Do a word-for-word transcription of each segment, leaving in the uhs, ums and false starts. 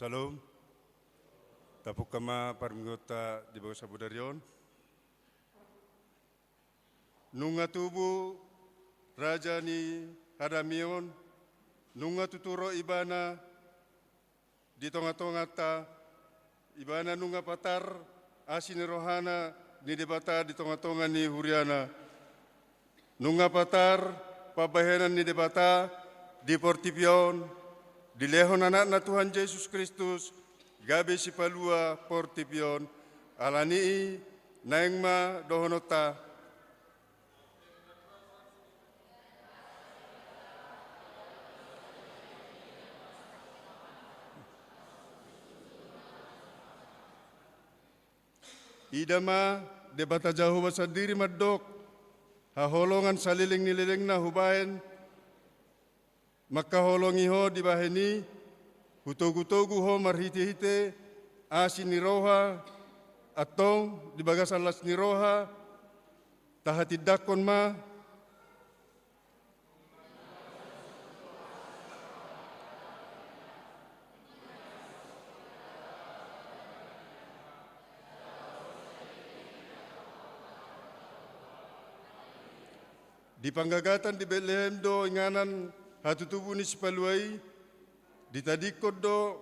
Syalom. Tapungka ma parmingguonta di bagasan bodari on. Nunga tubu Raja ni hadameon, nunga tutu ro Ibana di tonga-tonganta, Ibana nunga patar asi ni rohana ni Debata di tonga-tonga ni huriana. Nunga patar pambahenan ni Debata di portibi on, dilehon Anakna Tuhan Jesus Kristus gabe sipalua portibi on. Alani i naeng ma dohononta: Ida ma, Debata Jahowa sandiri mandok: Haholongan saleleng ni lelengna hubahen, mangkaholongi ho dibahen i, hutogu-togu ho marhite-hite asi ni roha, antong di bagasan las ni roha tahatindangkon ma. Di panggagatan di Betlehem do inganan hatutubu ni sipalua i, ditadingkon do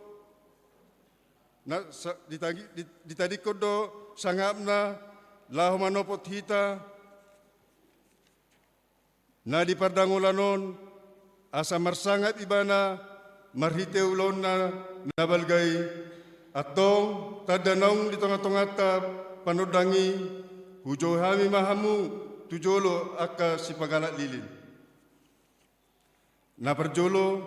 na, sa, ditagi, di, ditadingkon do sangapna laho manopot hita na di pardangolan on, asa marsangap Ibana marhite ulaonna na balga i. Antong tanda naung di tonga-tonganta panondang i, hujou hami ma hamu tu jolo angka sipagalak lilin. Na parjolo,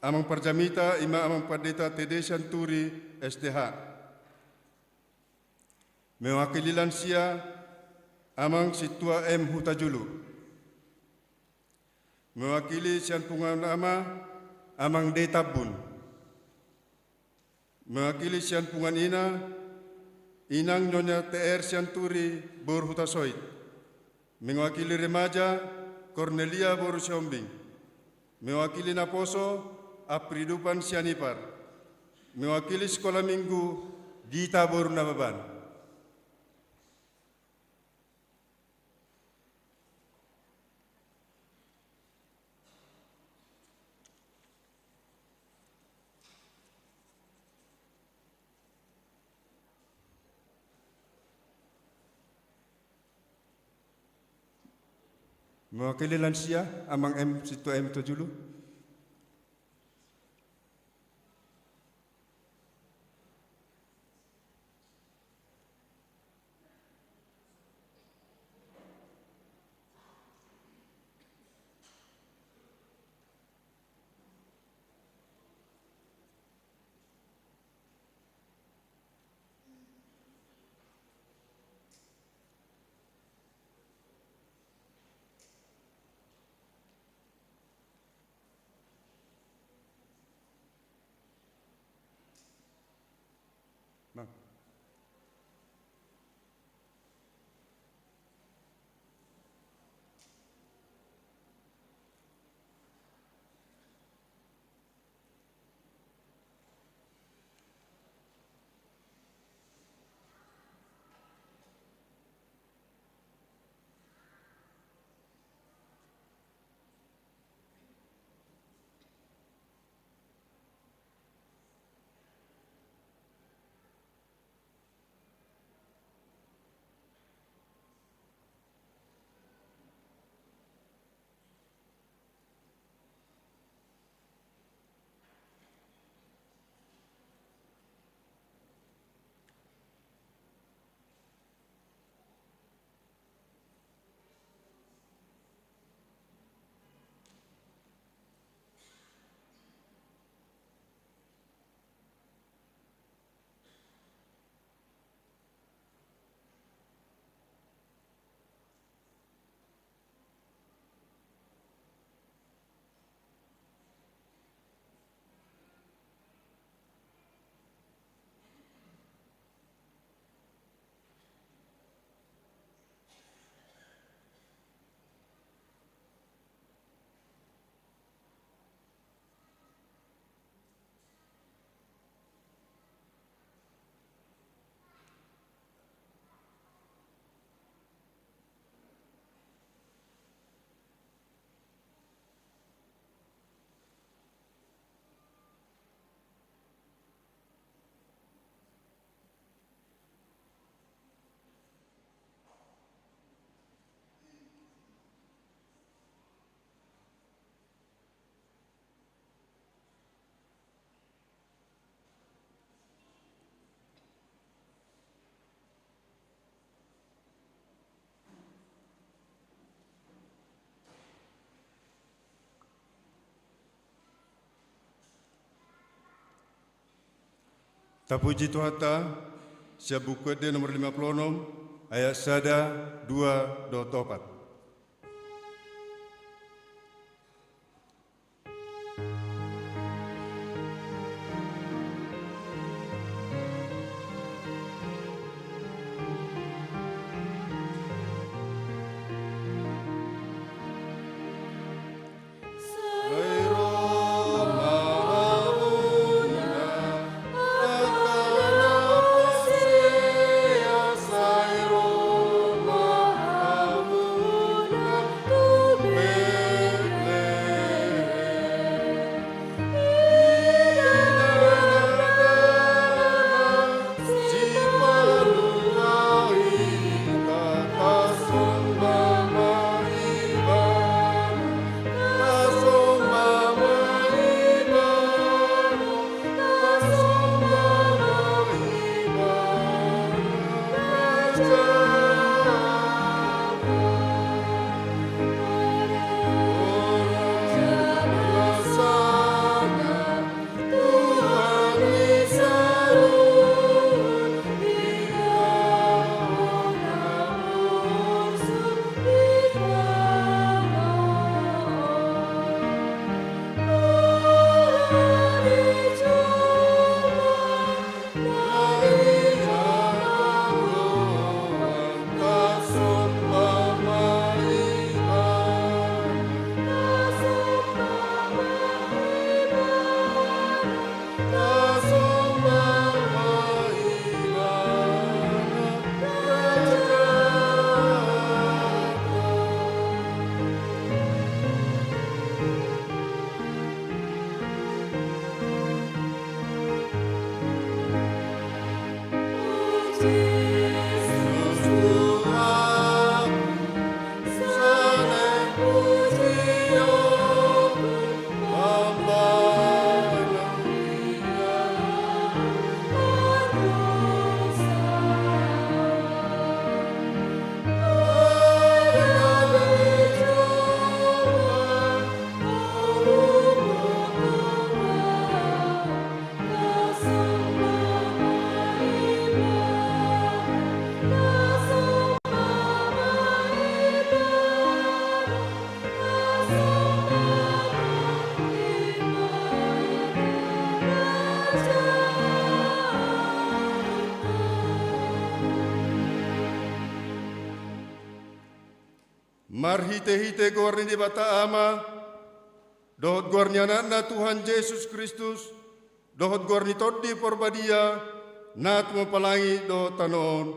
amang parjamita, i ma amang pandita Tede Sianturi, S T H. Mewakili lansia, amang Sintua M Hutajulu. Mewakili sian punguan ama, amang D Tambun. Mewakili sian punguan ina, inang Nyonya T R Sianturi boru Hutasoit. Mewakili remaja, Cornelia boru Sihombing. Mewakili naposo, Apri Dupan Sianipar. Mewakili sikola minggu, Gita boru Nababan. Mewakili lansia, amang M, Sintua M Hutajulu. Bang. Tapuji Tuhanta, sian Buku Ende nomor lima pulu onom, ayat sada, dua, dohot opat. Marhitehite goar ni Debata Ama, dohot goar ni Anakna Tuhan Jesus Kristus, dohot goar ni Tondi Parbadia, na tumompa langit dohot tano on.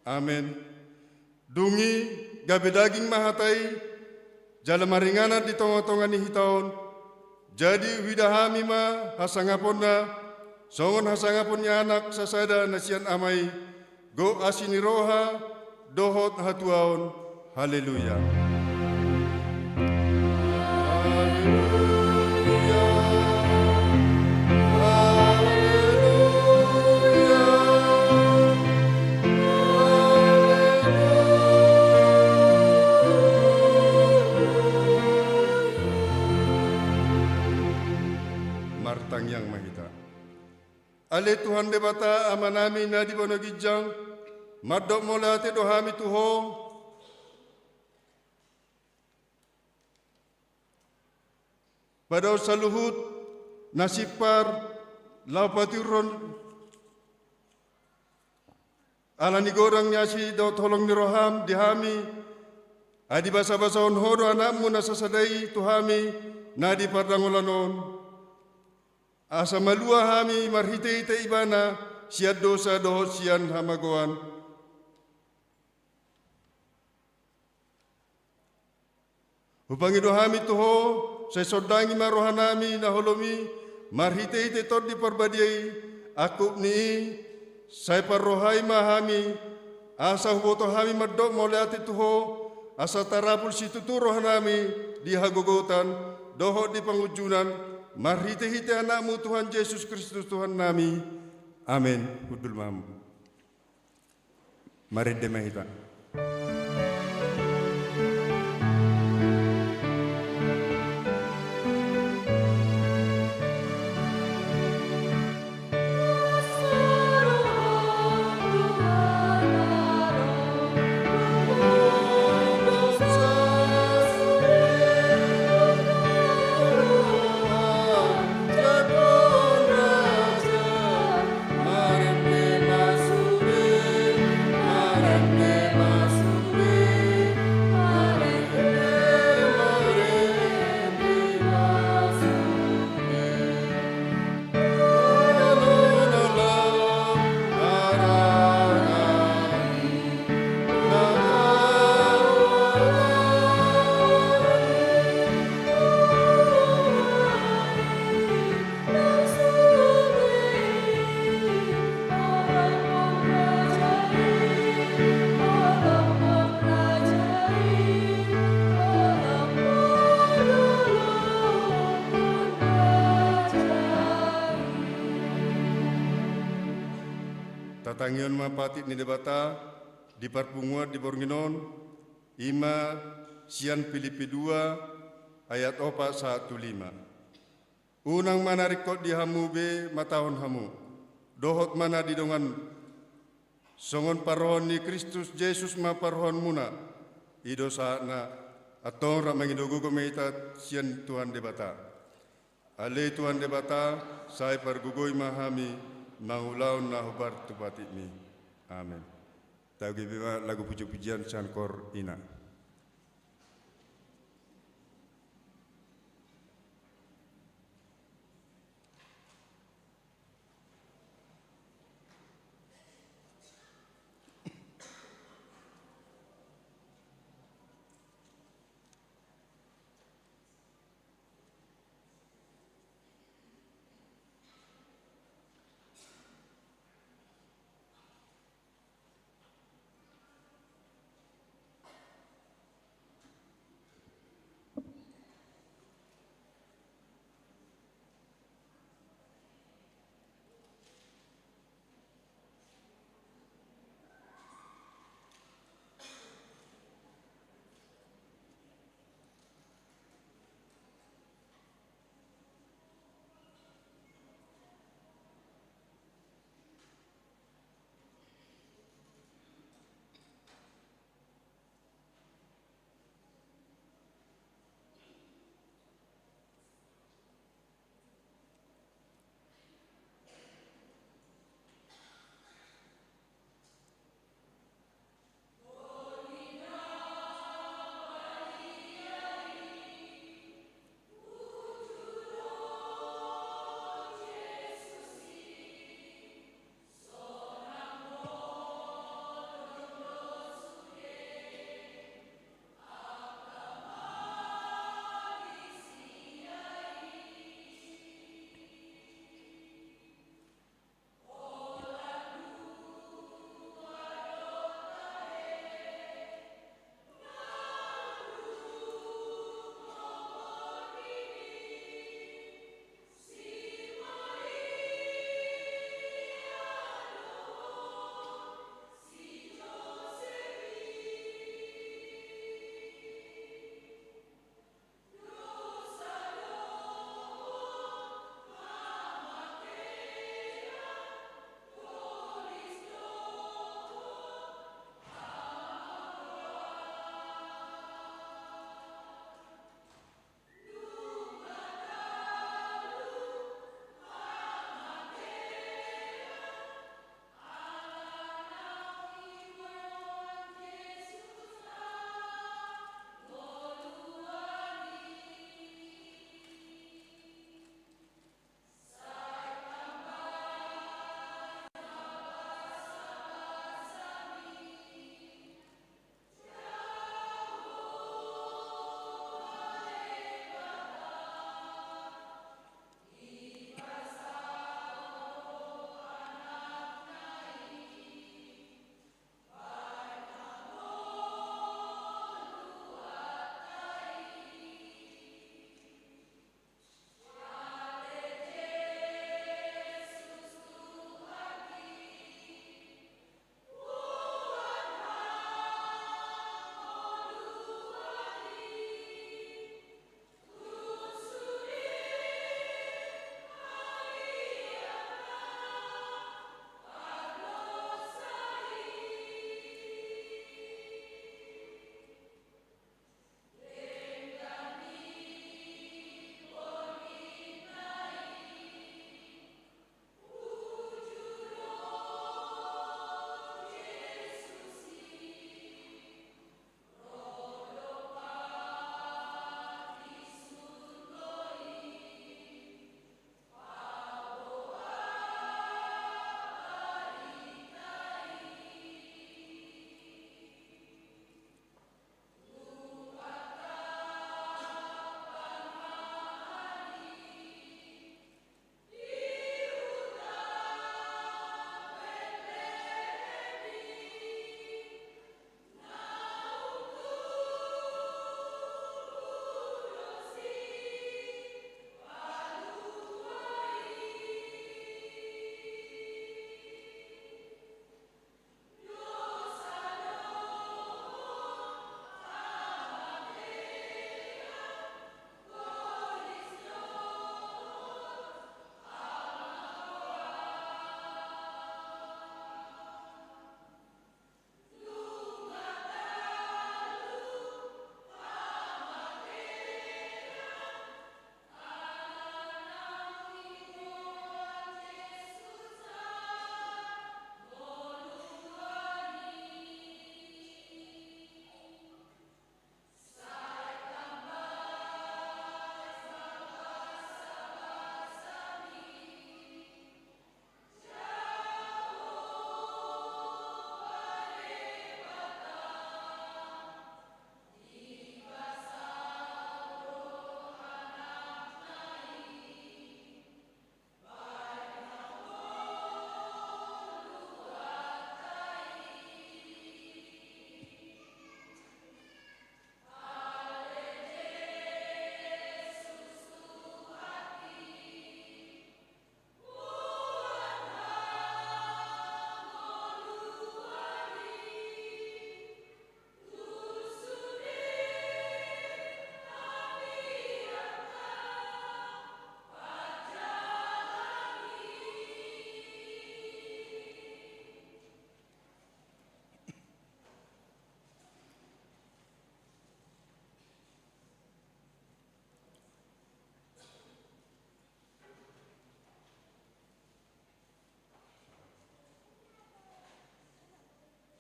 Amen. Dung i gabe daging ma hata i, jala maringanan di tongatonga ni hita on. Jadi huida hami ma hasangaponna, songon hasangapon ni anak sasada na sian ama i, gok asi ni roha dohot hatuaon. Haleluya. Haleluya. Haleluya. Martangiang ma hita. Ale Tuhan Debata Amanami na di banua ginjang, mandok mauliate do hami tu Ho. Padaon saluhut na simpar laho patiuron ala ni godang ni asi dohot holong ni roham di hami, ai dibasabasahon Ho do Anakmu na sasada i tu hami na di pardangolan on. Asa malua hami marhitehite Ibana sian dosa dohot sian hamagoan. Hupangido hami tu Ho, sai sondangi ma rohanami na holom i, marhitehite Tondi Parbadia i, angkup ni i, sai parrohai ma hami, asa huboto hami mandok mauliate tu Ho, asa tarapul situtu rohanami di hagogotan, dohot di pangunjunan, marhitehite Anakmu Tuhan Jesus Kristus Tuhannami. Amen. Hundul ma hamu. Marende ma hita. Tangihon ma patik ni Debata di parpunguan di borngin on, i ma sian Pilippi dua ayat opat sahat tu lima. Unang ma na ringkot di hamu be matahon hamu, dohot ma na di dongan, songon parrohaon ni Kristus Jesus ma parrohaonmuna. I do sahatna. Antong rap mangido gogo ma hita sian Tuhan Debata. Ale Tuhan Debata, sai pargogoi ma hami mangulahon na hombar tu patikmi. Amen. Tagibi ma lagu puji-pujian sian kor ina.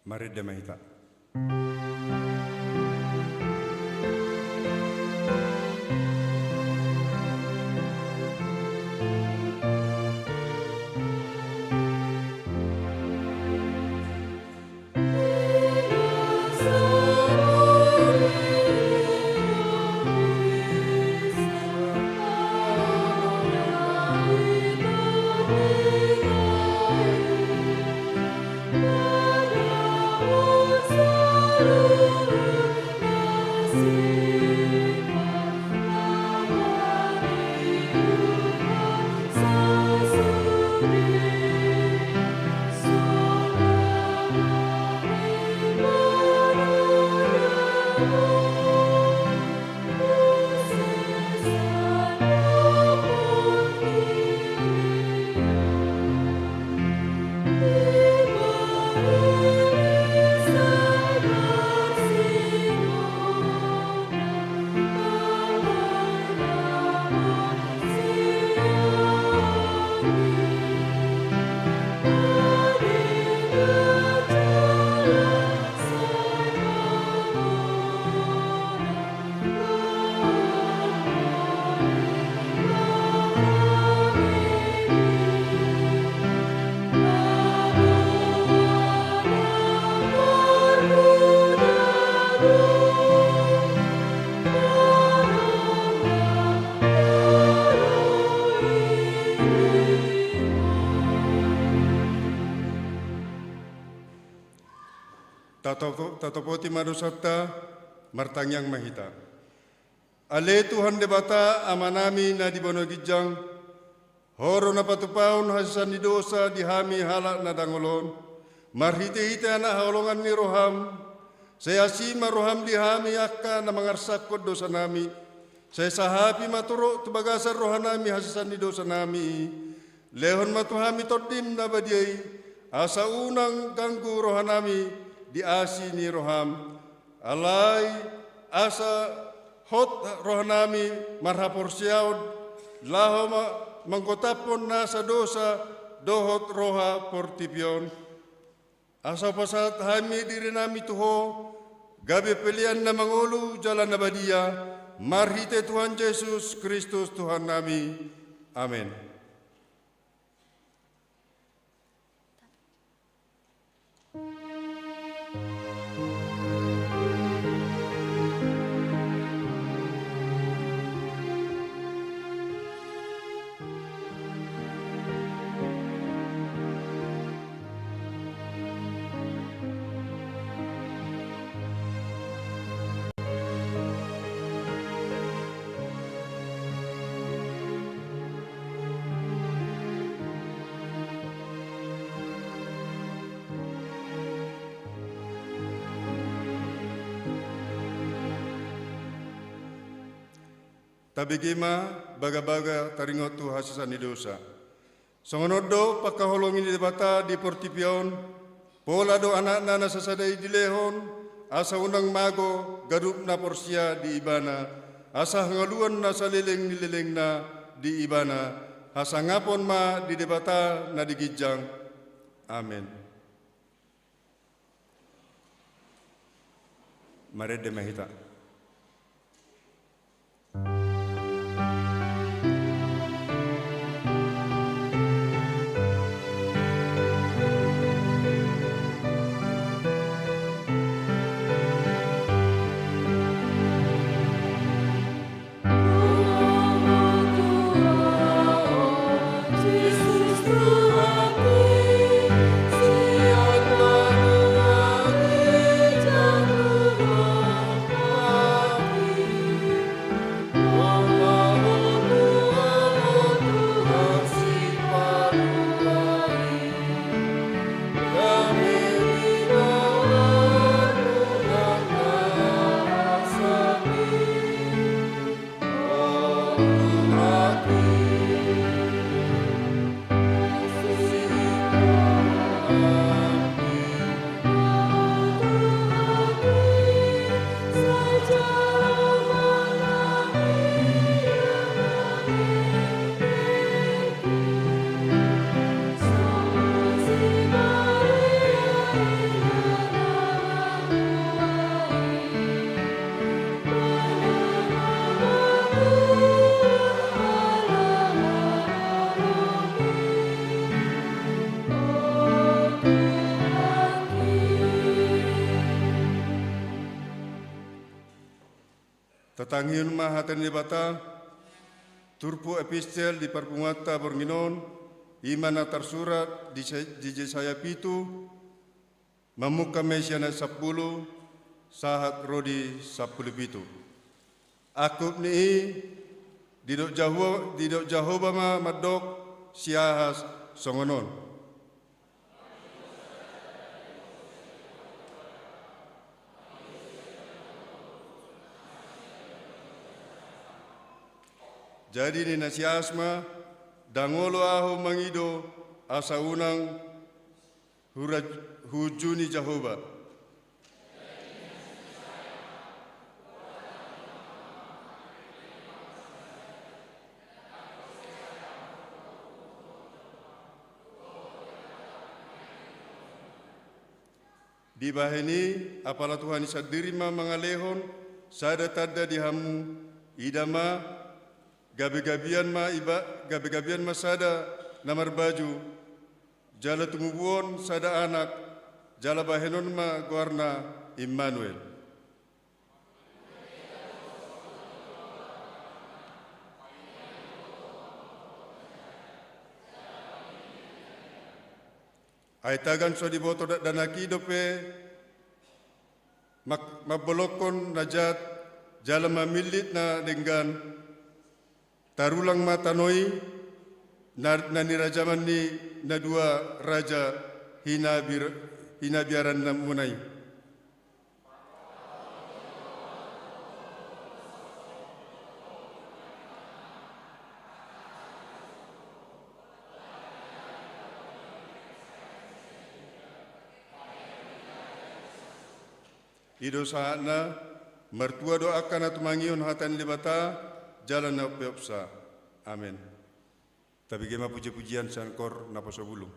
Marende ma hita. Tato-, tatopoti ma dosanta, martangiang ma hita. Ale Tuhan Debata, Amanami na di banua ginjang, Ho do na patupahon hasesaan ni dosa di hami halak na dangol on, marhitehite anak haholongan ni roham. Sai asi ma roham di hami angka na mangarsakhon dosanami. Sai sahapi ma torop tu bagasan rohanami hasesaan ni dosanami. Lehon ma tu hami Tondim na badia i, asa unang ganggu rohanami di asi ni roham. Alai asa hot rohanami marhaporseaon, laho ma-, manggotaphon nasa dosa dohot roha portibi on. Asa hupasahat hami dirinami tu Ho, gabe pelean na mangolu jala na badia, marhite Tuhan Jesus Kristus Tuhannami. Amen. Tabege ma bagabaga taringot tu hasesaan ni dosa. Songon on do pangkaholongi ni Debata di portibi on, pola do Anakna na sasada i dilehon, asa unang mago ganup na porsea di Ibana, asa hangoluan na saleleng ni lelengna di Ibana, hasangapon ma di Debata na di ginjang. Amen. Marende ma hita. Tangihon ma hata ni Debata, turpuk epistel di parpunguanta borngin on, i ma na tarsurat di Sa-, di Jesaya pitu, mamungka ma i sian ayat sampulu, sahat ro di sampulu pitu. Angkup ni i, didok Jaho-, didok Jahowa ma mandok si Ahas songon on. Jadi nina si Ahas ma, ndang olo ahu mangido asa unang hura-, huunjuni Jahowa. Dibahen i, apala Tuhan i sandiri ma mangalehon sada tanda di hamu, ida ma, gabe-gabean ma iba-, gabe-gabean ma sada na marbaju, jala tumubuhon sada anak, jala bahenon ma goarna Immanuel. Ai tagan so diboto dakdanak i dope mak-, mambolongkon na jat jala mamillit na denggan, tarulang ma tano i na, na nirajaman ni na dua raja hinabir-, hinabiaranmuna i. I do sahatna, martua do angka na tumangihon hata ni Debata, jala na umpeopsa. Amen. Tabege ma puji-pujian sian kor naposobulung.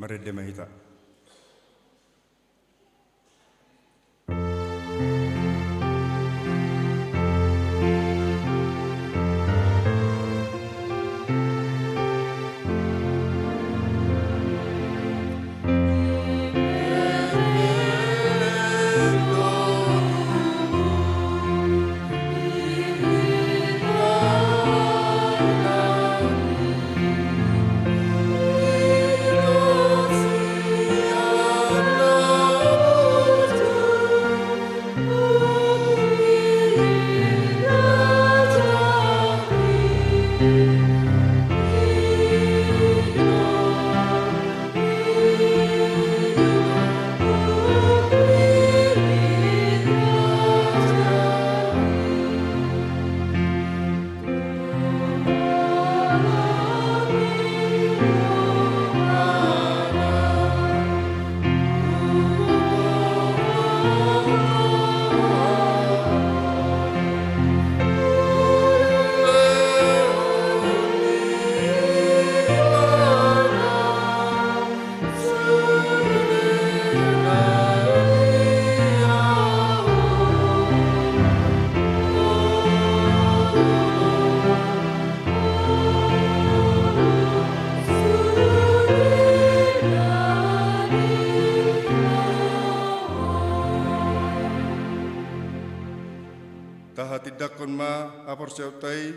Marende ma hita. Tahatindangkon ma haporseaonta i,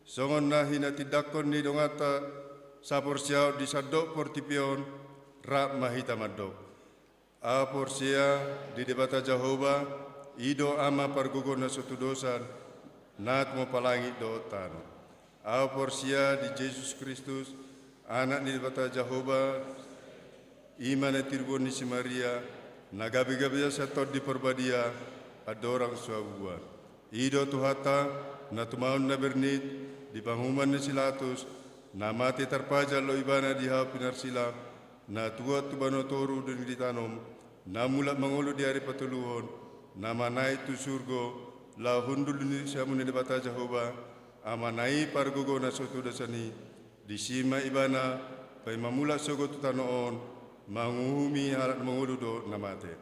songon na hinatindangkon ni donganta saporseaon di sandok portibi on. Rap ma hita mandok. Ahu porsea di Debata Jahowa, i do Ama pargogo na so tudosan, na tumompa langit dohot tano. Ahu porsea di Jesus Kristus, Anak ni Debata Jahowa, i ma na tiruon ni si Maria, na gabe-gabean sian Tondi Parbadia, andorang so habubuhan. I do Tuhanta, na tumaon na bernit, di panguhuman ni si Latus, na mate tarpaja, laho Ibana di hau pinarsilang, na tuat tu banua toru dung ditanom, na mulak mangolu di ari patoluhon, na manaek tu surgo, laho hundul di siamun ni Debata Jahowa, Amana i pargogo na so tudosan i. Disi ma Ibana, paima mulak sogot tu tano on, manguhumi halak na mangolu dohot na mate.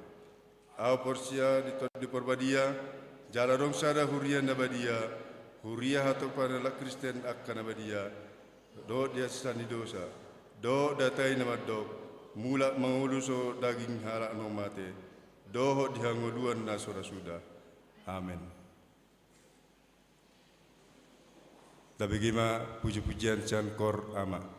Ahu porsea di Tondi Parbadia, jala adong sada huria na badia, huria hatopan ni halak Kristen angka na badia, dohot di hasesaan ni dosa, dohot di hata i na mandok, mulak mangolu so daging halak na mate, dohot di hangoluan na so ra suda. Amen. Tabege ma puji-pujian sian Koor Ama.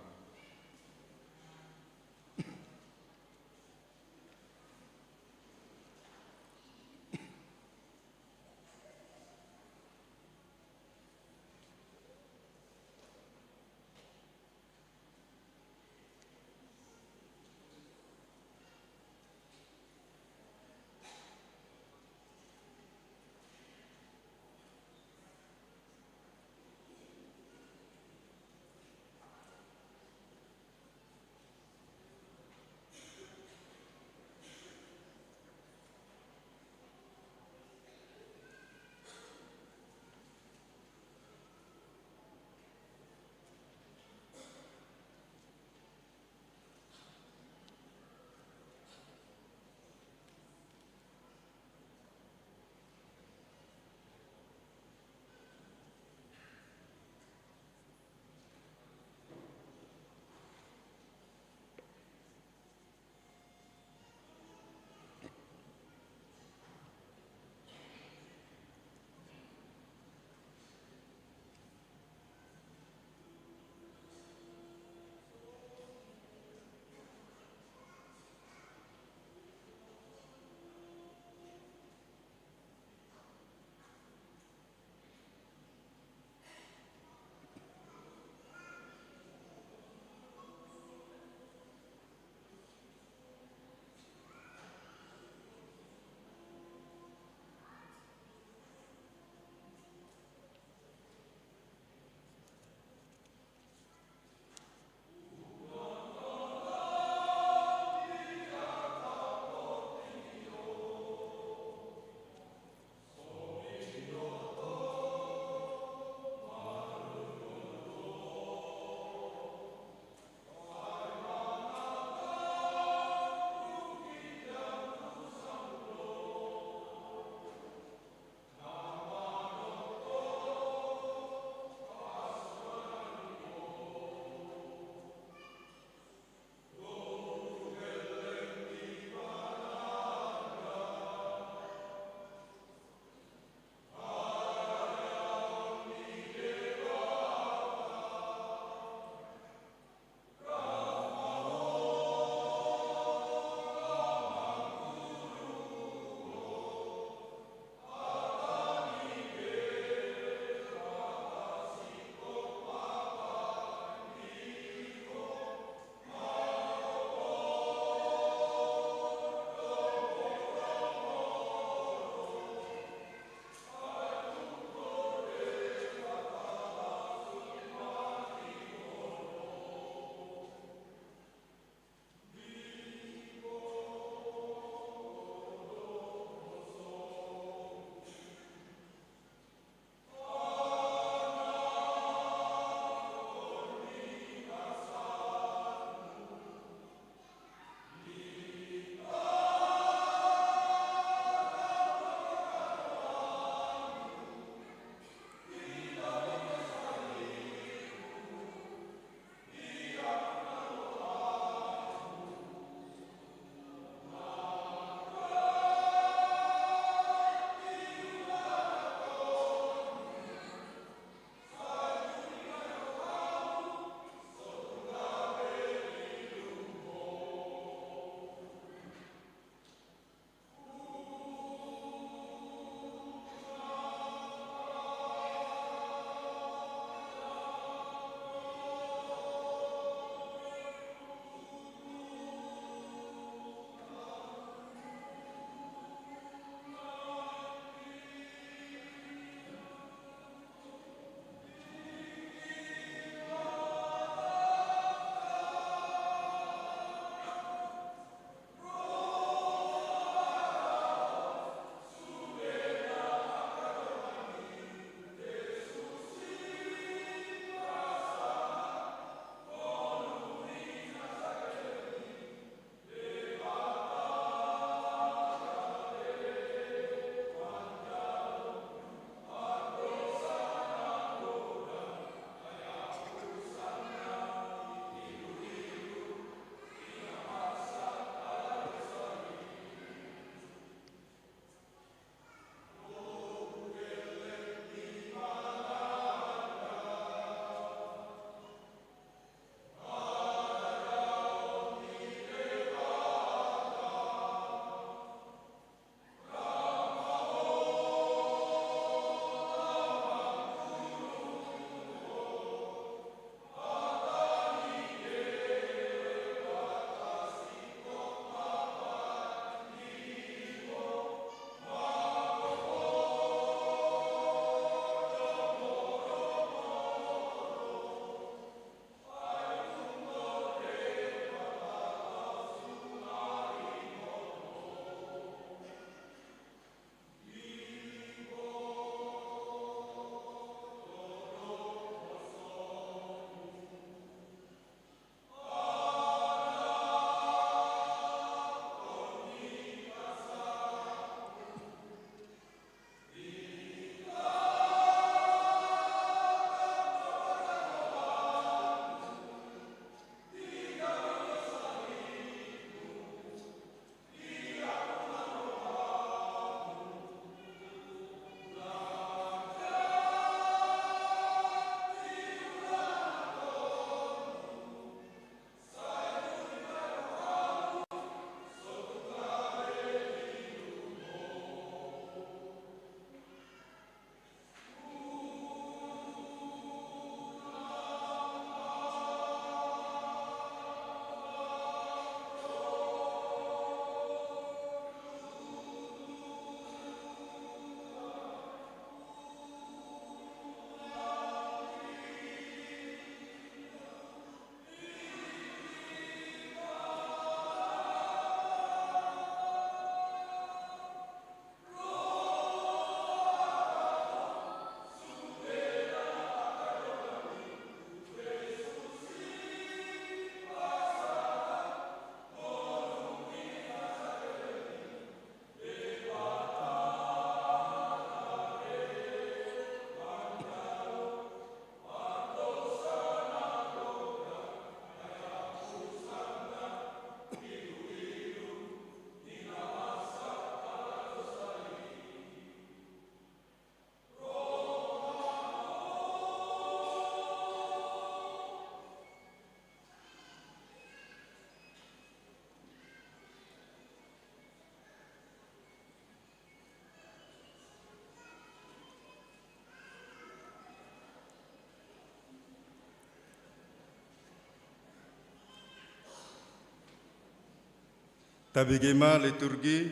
Tabege ma liturgi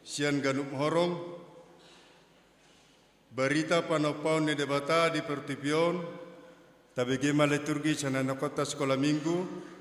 sian ganup horong, barita panompaon ni Debata di portibi on. Tabege ma liturgi sian anakkonta sikola minggu.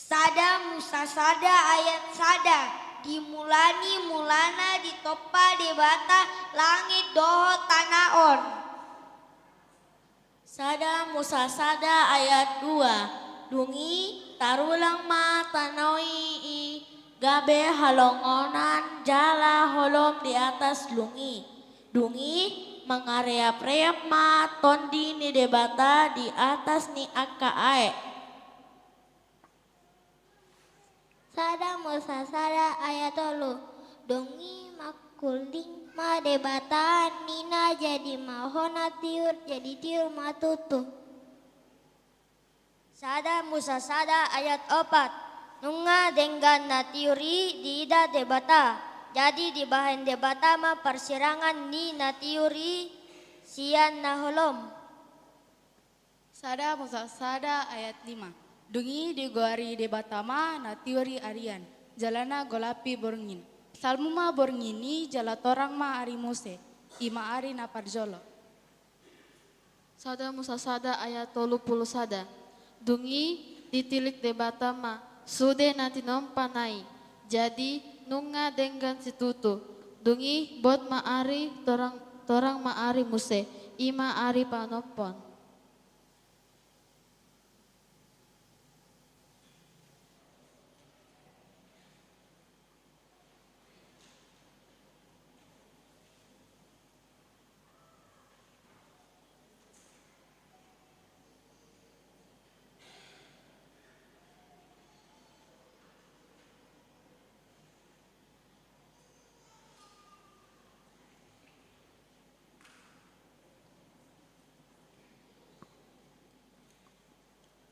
Sada Musa sada ayat sada. Di mula ni mulana ditompa Debata langit dohot tano on. Sada Musa sada ayat dua. Dung i tarulang ma tano i gabe halongonan jala holom di atas lung i. Dung i mangareapreap ma Tondi ni Debata di atas ni angka aek. Sada Musa sada ayat tolu. Dung i mangkuling ma Debata, ninna, jadi ma ho na tiur, jadi tiur ma tutu. Sada Musa sada ayat opat. Nunga denggan na tiur i diida Debata, jadi dibahen Debata ma parsirangan ni na tiur i sian na holom. Sada Musa sada ayat lima. Dung i digoari Debata ma na tiur i arian, jala na golap i borngin. Salpu ma borngin i jala torang ma ari muse, i ma ari na parjolo. Sada Musa sada ayat tolu pulu sada. Dung i ditilik Debata ma sude na tinompana i. Jadi nunga denggan situtu. Dung i bot ma ari torang, torang ma ari muse, i ma ari panompon.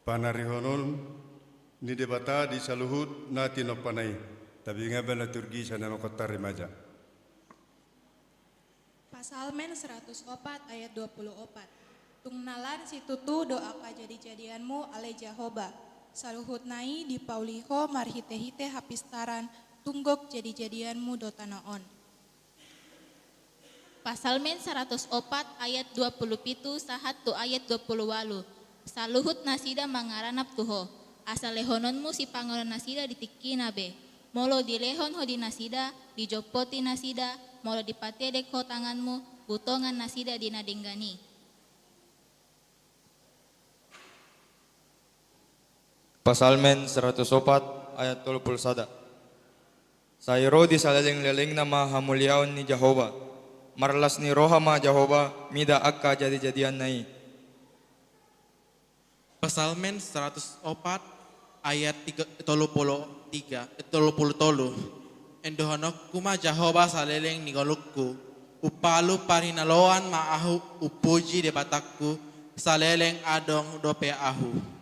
Panarihonon ni Debata di saluhut na tinompana i. Tabege ma liturgi sian anakkonta remaja. Pasalmen seratus opat ayat dua pulu opat. Tung na lan situtu do angka jadijadianmu ale Jahowa. Saluhutna i dipauli ho marhitehite hapistaran, tung gok jadijadianmu do tano on. Pasalmen saratus opat ayat dua pulu pitu sahat tu ayat dua pulu ualu. Saluhut nasida mangaranap tu Ho, asa lehononmu sipanganon nasida di tingkina be. Molo dilehon Ho di nasida, dijompoti nasida, molo dipatedek Ho tanganmu, butongan nasida di na denggan i. Pasalmen saratus opat ayat tolu pulu sada. Sai ro di saleleng-lelengna ma hamuliaon ni Jahowa. Marlas ni roha ma Jahowa mida angka jadi-jadianna i. Pasalmen saratus opat ayat tiga, tolu pulu tiga, eh, tolu pulu tolu. Endehononku ma Jahowa saleleng ni ngolungku. Umpalu parinaloan ma ahu, umpuji Debatangku, saleleng adong dope ahu.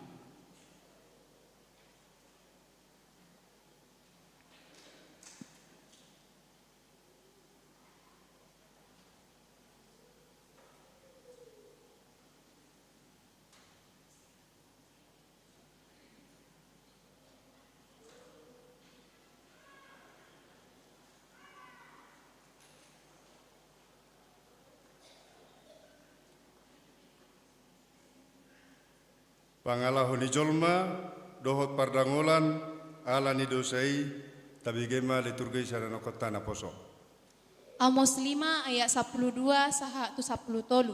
Pangalaho ni jolma dohot pardangolan ala ni dosa i. Tabege ma liturgi sian anakkonta naposo. Amos lima ayat sampulu dua sahat tu sampulu tolu.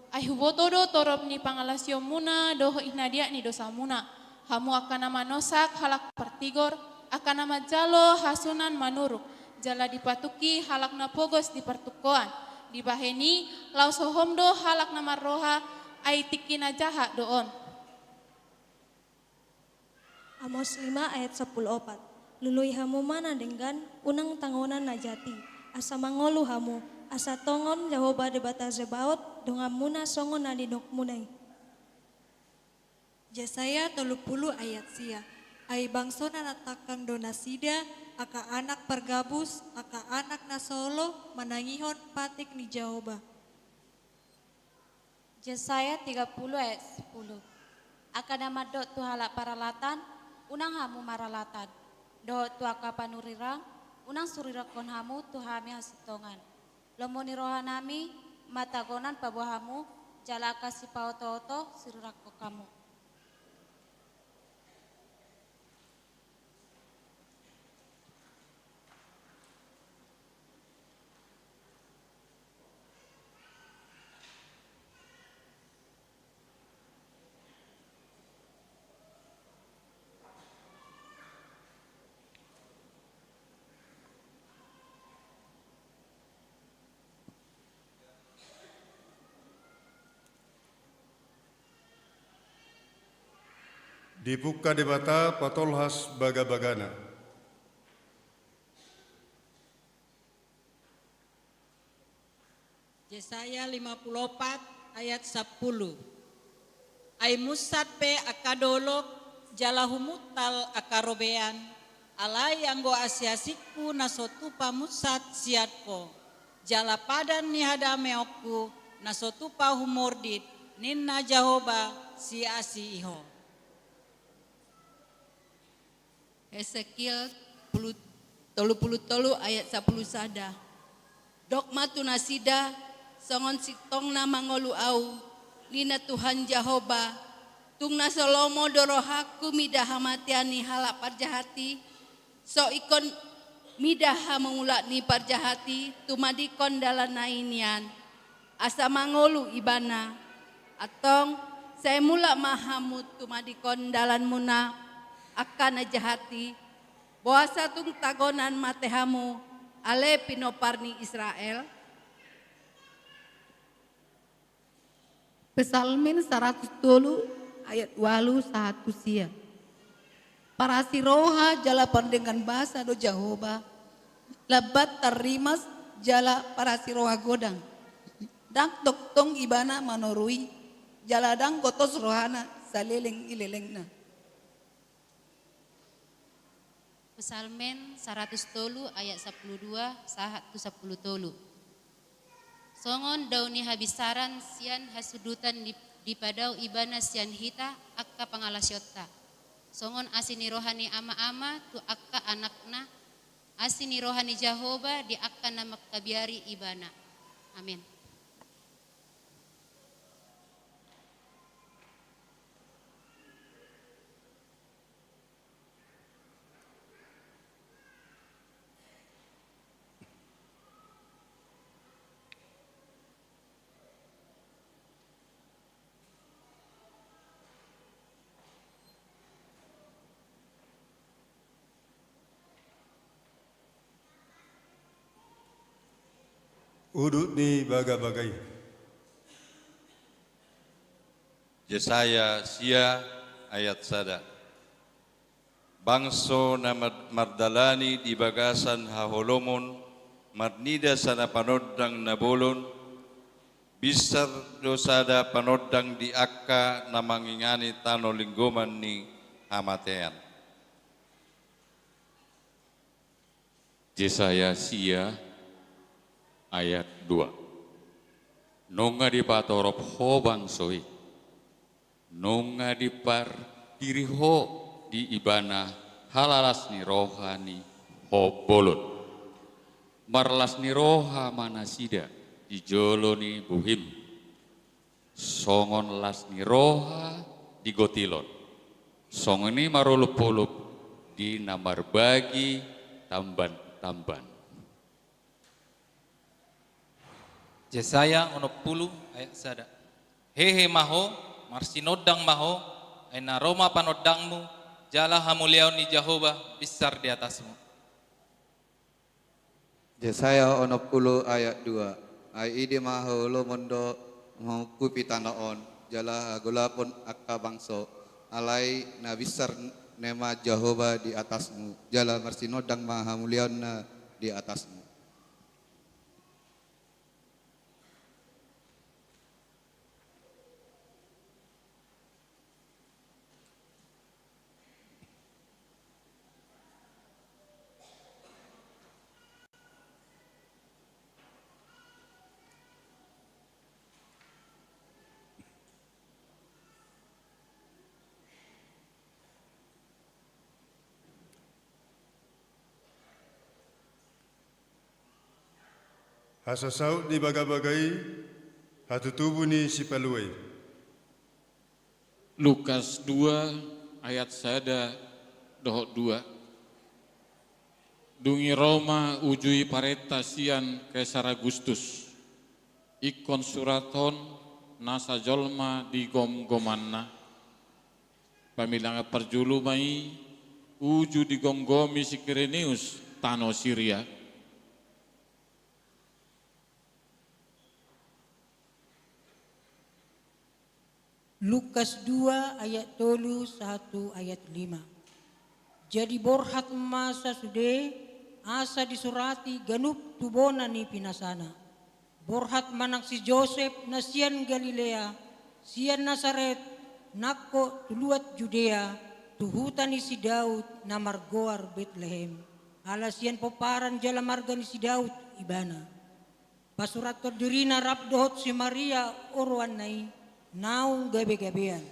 Ai huboto do torop ni pangalaosionmuna dohot hinadiaan ni dosamuna. Hamu angka na manosak halak partigor, angka na manjalo hasuhuton manuruk, jala dipatungki halak na pogos di partungkoan. Dibahen i, laos hohom do halak na marroha, ai tingki na jahat do on. Amos lima ayat sampulu opat. Lului hamu ma na denggan, unang tangonan na jat i, asa mangolu hamu, asa tongon Jahowa Debata Zebaot, donganmuna songon na nidokmuna i. Jesaya tolu pulu ayat sia. Ai bangso na natangkang do nasida, angka anak pargabus, angka anak na so olo manangihon patik ni Jahowa. Jesaya tiga pulu ayat sepuluh. Angka na mandok tu halak paralatan, unang hamu maralatan. Dohot tu angka panurirang, unang surirangkon hamu tu hami hasintongan. Lomo ni rohanami, ma tangonan paboa hamu, jala angka sipaotooto surirangkon hamu. Dibungka Debata patolhas bagabagana. Jesaya lima pulu opat ayat sampulu. Ai munsat pe angka dolok, jala humuntal angka robean, alai anggo asiasingku na so tupa munsat sian Ho, jala padan ni hadameonku na so tupa humordit, ninna Jahowa, siasi i Ho. Hesekiel pulu-, tolu pulu tolu ayat sampulu sada. Dok ma tu nasida, songon sintongna mangolu Ahu, ninna Tuhan Jahowa, tung na so lomo do rohangku mida hamatean ni halak parjahat i, so ingkon mida hamamulak ni parjahat i tumadingkon dalanna i nian, asa mangolu ibana. Antong, sai mulak ma hamu tumadingkon dalanmuna, angka na jahat i, boasa tung tangonan mate hamu, ale pinompar ni Israel? Psalmen saratus tolu ayat ualu sahat tu sia. Parasi roha jala pardenggan basa do Jahowa, lambat tarrimas jala parasi roha godang. Ndang tongtong ibana manorui, jala ndang gotos rohana saleleng ni lelengna. Psalmen saratus tolu ayat sampulu dua sahat tu sampulu tolu. Songon dao ni habinsaran sian hasudutan di, dipadao ibana sian hita angka pangalaosionta. Songon asi ni roha ni ama-ama tu angka anakna, asi ni roha ni Jahowa di angka na mangkabiari ibana. Amen. Udut ni bagabaga i. Jesaya sia ayat sada. Bangso na mar-, mardalani di bagasan haholomon, marnida sada panondang na bolon, binsar do sada panondang di angka na mangingani tano linggoman ni hamatean. Jesaya sia ayat dua. Nunga dipatorop ho bangso i. Nunga dipardiri ho di ibana halalas ni roha ni ho bolon. Marlas ni roha ma nasida di jolo ni buhim. Songon las ni roha di gotilon. Songon i marolopolop di na marbagi tambantamban. Jesaya onom pulu ayat sada. Hehe ma ho, marsinondang ma ho, ai na ro ma panondangmu, jala hamuliaon ni Jahowa binsar di atasmu. Jesaya onom pulu ayat dua. Ai ide ma haholomon do mangungkupi tano on, jala hagolapon angka bangso, alai na binsar nama Jahowa di atasmu, jala marsinondang ma hamuliaonna di atasmu. Hasasaut ni bagabaga i, hatutubu ni sipalua i. Lukas dua ayat sada dohot dua. Dung i ro ma uju i parenta sian Kaisar Agustus, ingkon surathon nasa jolma di gomgomanna. Pamilangan parjolo ma i uju digomgomi si Kireneus tano Siria. Lukas dua ayat tolu sahat tu ayat lima. Jadi borhat ma sasude, asa disurati ganup tu bona ni pinasana. Borhat ma nang si Josep na sian Galilea, sian Nasaret, nangkok tu luat Judea, tu huta ni si Daud na margoar Betlehem. Ala sian pomparan jala marga ni si Daud ibana. Pasurathon dirina rap dohot si Maria oroanna i, naung gabegabean.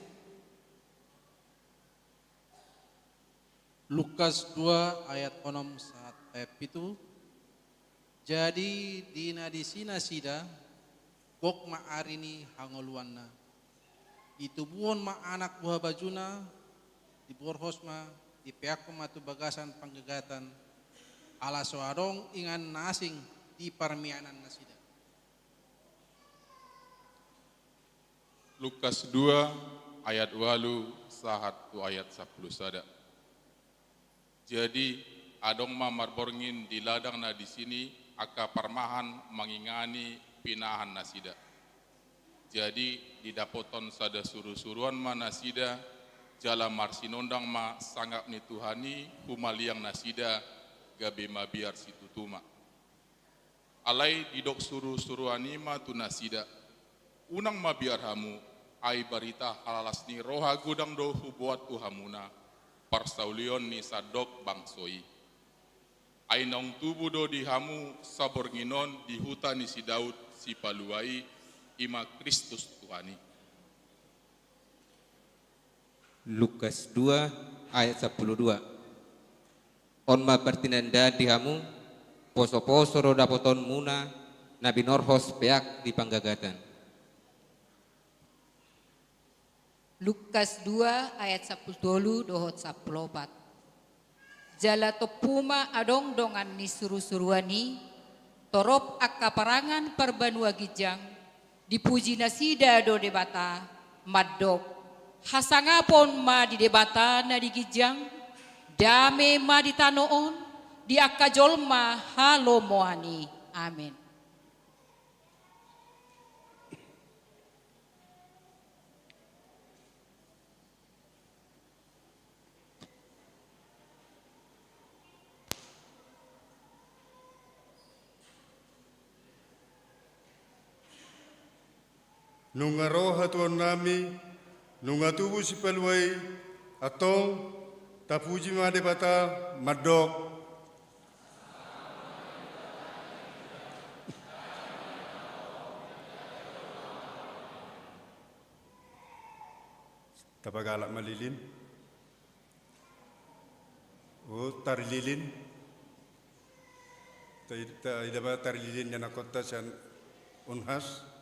Lukas dua ayat onom sahat ayat pitu. Jadi di na disi nasida, gok ma ari ni hangoluanna. Ditubuhon ma anak buha bajuna, diborhos ma, dipeakhon ma tu bagasan panggagatan, ala so adong inganan na asing di parmianan nasida. Lukas dua ayat ualu sahat tu ayat sampulu sada. Jadi adong ma marborngin di ladang na disi angka parmahan mangingani pinahan nasida. Jadi didapothon sada surusuruan ma nasida, jala marsinondang ma sangap ni Tuhan i humaliang nasida, gabe mabiar situtu ma. Alai didok surusuruan i ma tu nasida: Unang mabiar hamu, ai barita halalas ni roha godang do huboan tu hamuna, parsaulion ni sandok bangso i. Ai naung tubu do di hamu saborngin on di huta ni si Daud Sipalua i, i ma Kristus Tuhan i. Lukas dua ayat sampulu dua. On ma partinandaan di hamu: Posoposo do dapotonmuna na binorhos peak di panggagatan. Lukas dua ayat sampulu tolu dohot sampulu opat. Jala tompu ma adong dongan ni surusuruan i, torop angka parangan parbanua ginjang, dipuji nasida do Debata, mandok: Hasangapon ma di Debata na di ginjang, dame ma di tano on, di angka jolma halomoan i. Amen. Nunga ro hatuaonnami, nunga tubu Sipalua i, antong tapuji ma Debata, mandok: Tapagalak ma lilin. O, tari lilin. Ta-, ta-, ida ma tari lilin ni anakhonta sian Unhas.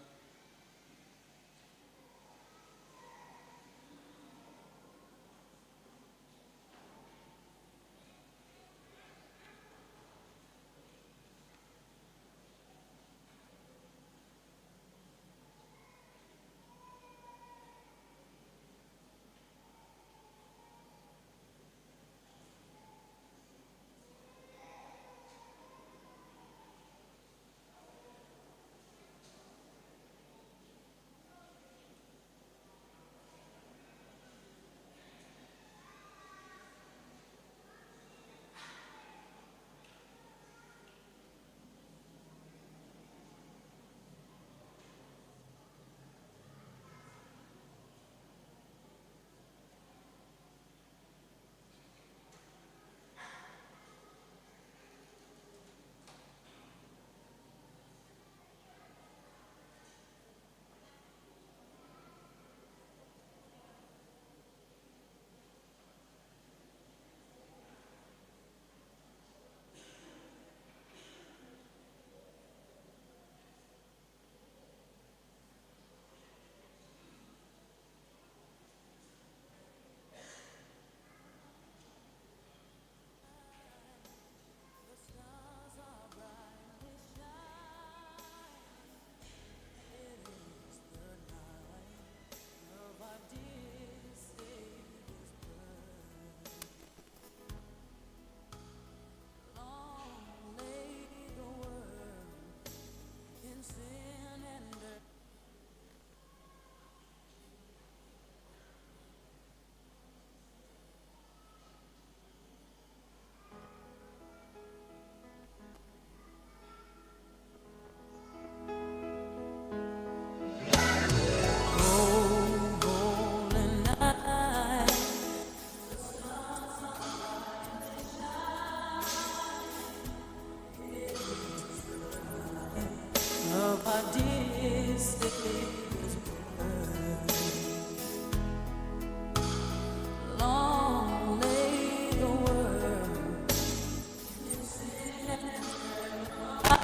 Long lay the world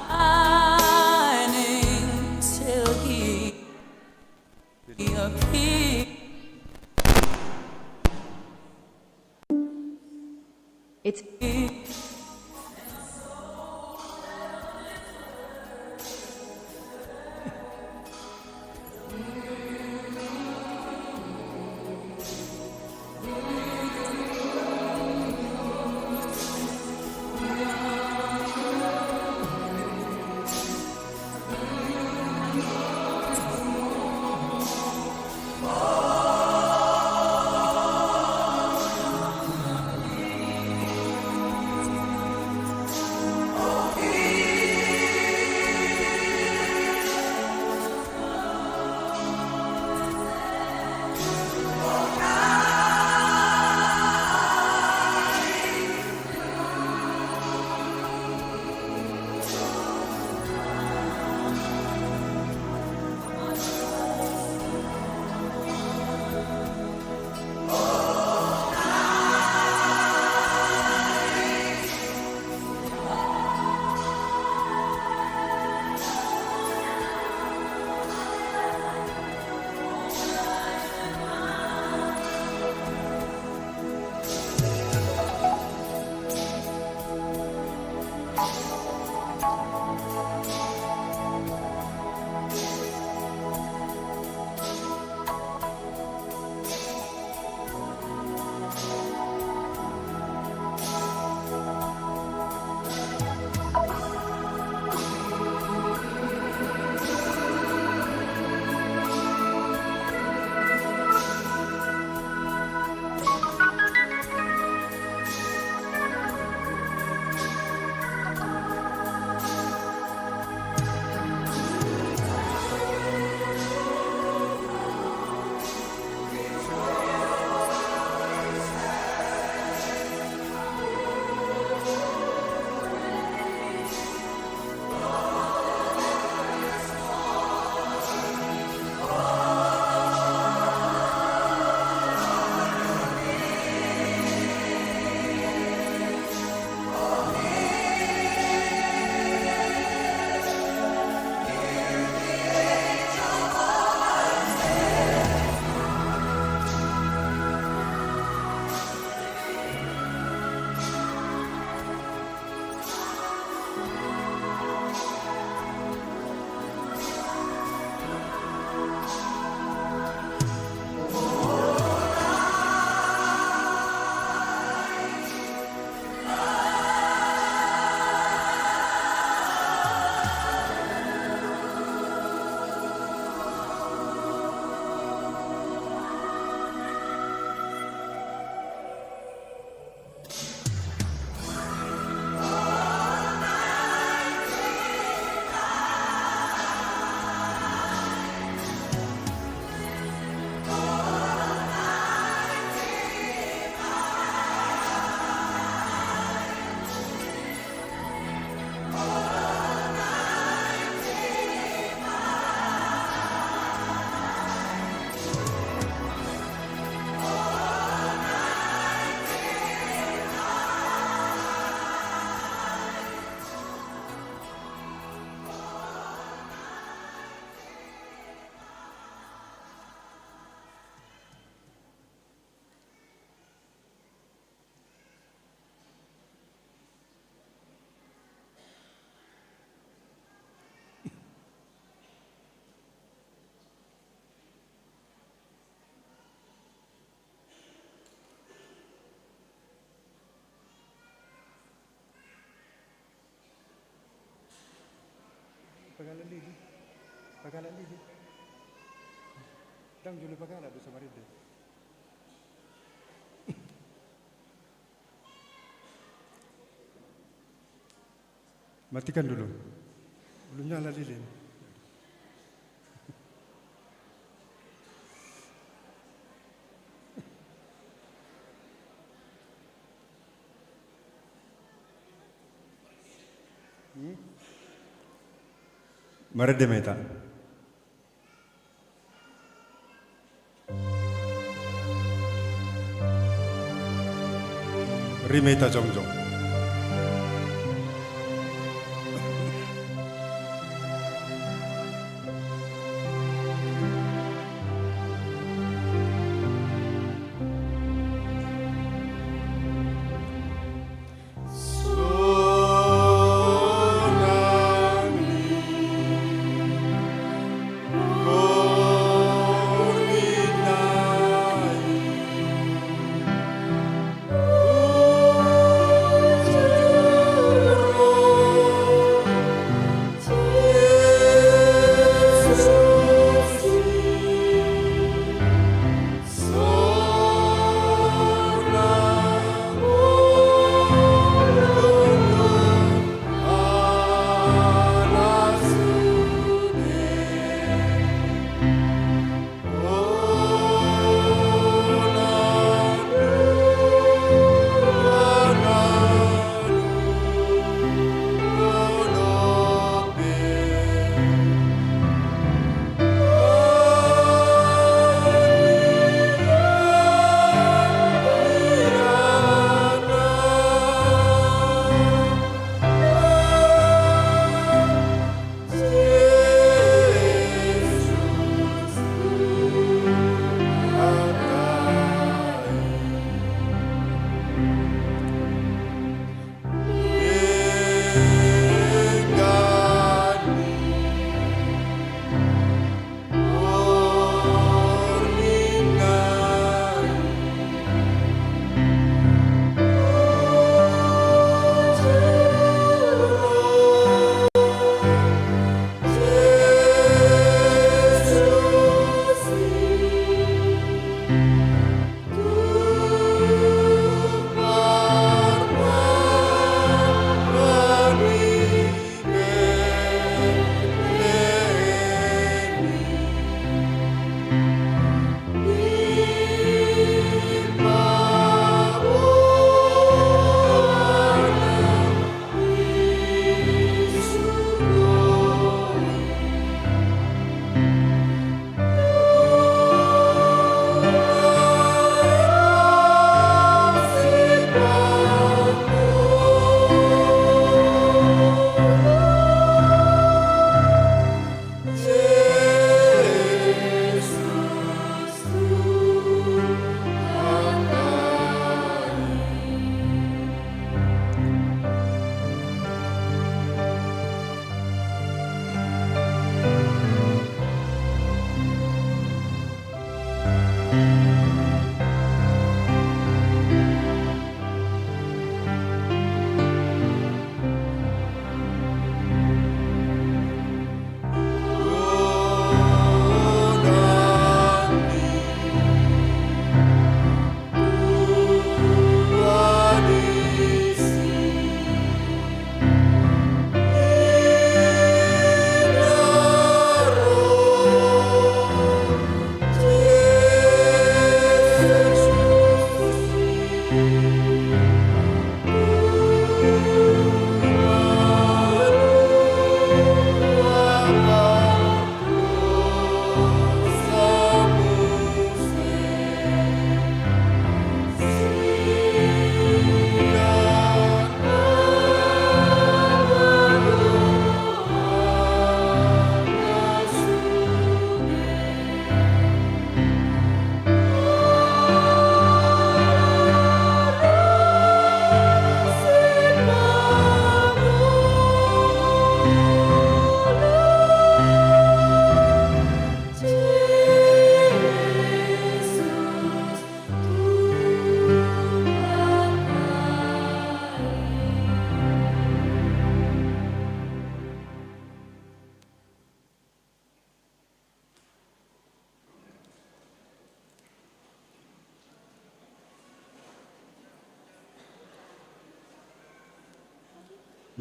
pining till he appeared. It's Pagala lili. Pagala lili. Ndang jolo pagala do sama rende. Matikan dulu. Belum nyala lilin. Hmm? Marende ma hita. Rimeta jongjong.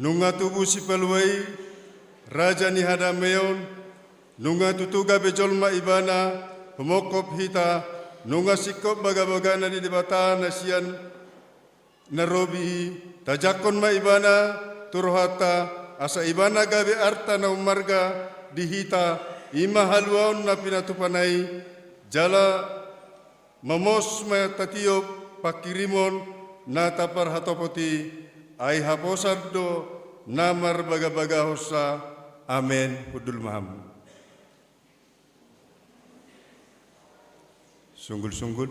Nunga tubu Sipalua i, raja ni hadameon, nunga tutu gabe jolma ibana, humongkop hita, nunga singkop bagabagana di Debata na sian na robi i, tajangkon ma ibana tu rohanta, asa ibana gabe arta na ummarga di hita, i ma haluaon na pinatupana i, jala mamos ma tatiop pangkirimon na taparhatopot i, ai haposan do na marbagabagahonsa. Amen. Hundul ma hamu. Sunggul-sunggul.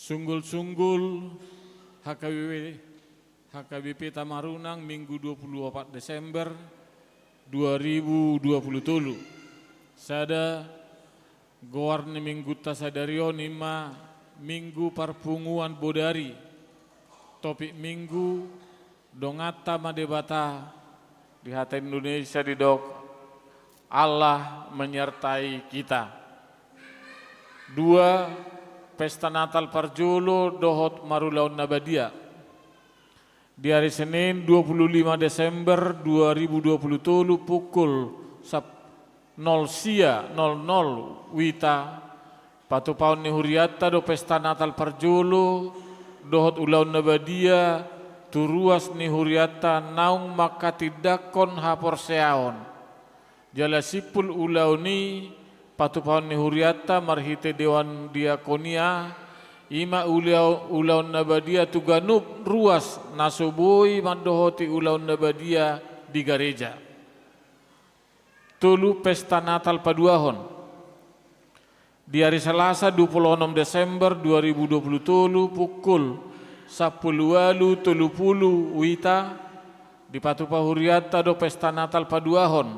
Sunggul-sunggul H K B P, H K B P Tamarunang, Minggu dua puluh opat Desember dua ribu dua puluh tolu. Sada, goar ni minggunta sadari on i ma Minggu Parpunguan Bodari. Topik minggu, donganta ma Debata. Di hata Indonesia didok, Allah menyertai kita. Dua, pesta Natal parjolo dohot marulaon na badia. Di ari Senin dua puluh lima Desember dua ribu dua puluh tolu pukul sap-, nol sia nol nol wita, patupaon ni hurianta do pesta Natal parjolo dohot ulaon na badia tu ruas ni hurianta naung manghatindanghon haporseaon. Jala simpul ulaon i patupaon ni hurianta marhite Dewan Diakonia, i ma ula-, ulaon na badia tu ganup ruas na so boi mandohoti ulaon na badia di gareja. Tolu, pesta Natal paduahon. Di ari Salasa dua puluh onom Desember dua ribu dua puluh tolu pukul sampulu ualu tolu pulu wita, dipatupa hurianta do pesta Natal paduahon.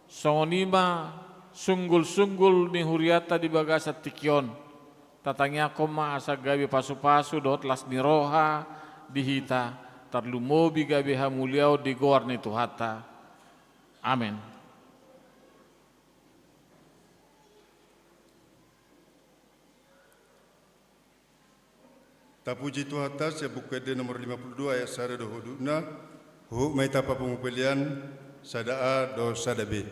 Songon i ma sunggul-sunggul ni hurianta di bagasan tingki on. Tatangiangkon ma asa gabe pasu-pasu dohot las ni roha di hita, tarlumobi gabe hamuliaon di goar ni Tuhanta. Amen. Tapuji Tuhanta, sian Buku Ende nomor lima puluh dua ayat sada dohot dua puluh enam, huhut ma hita papungu pelean sada A dohot sada B.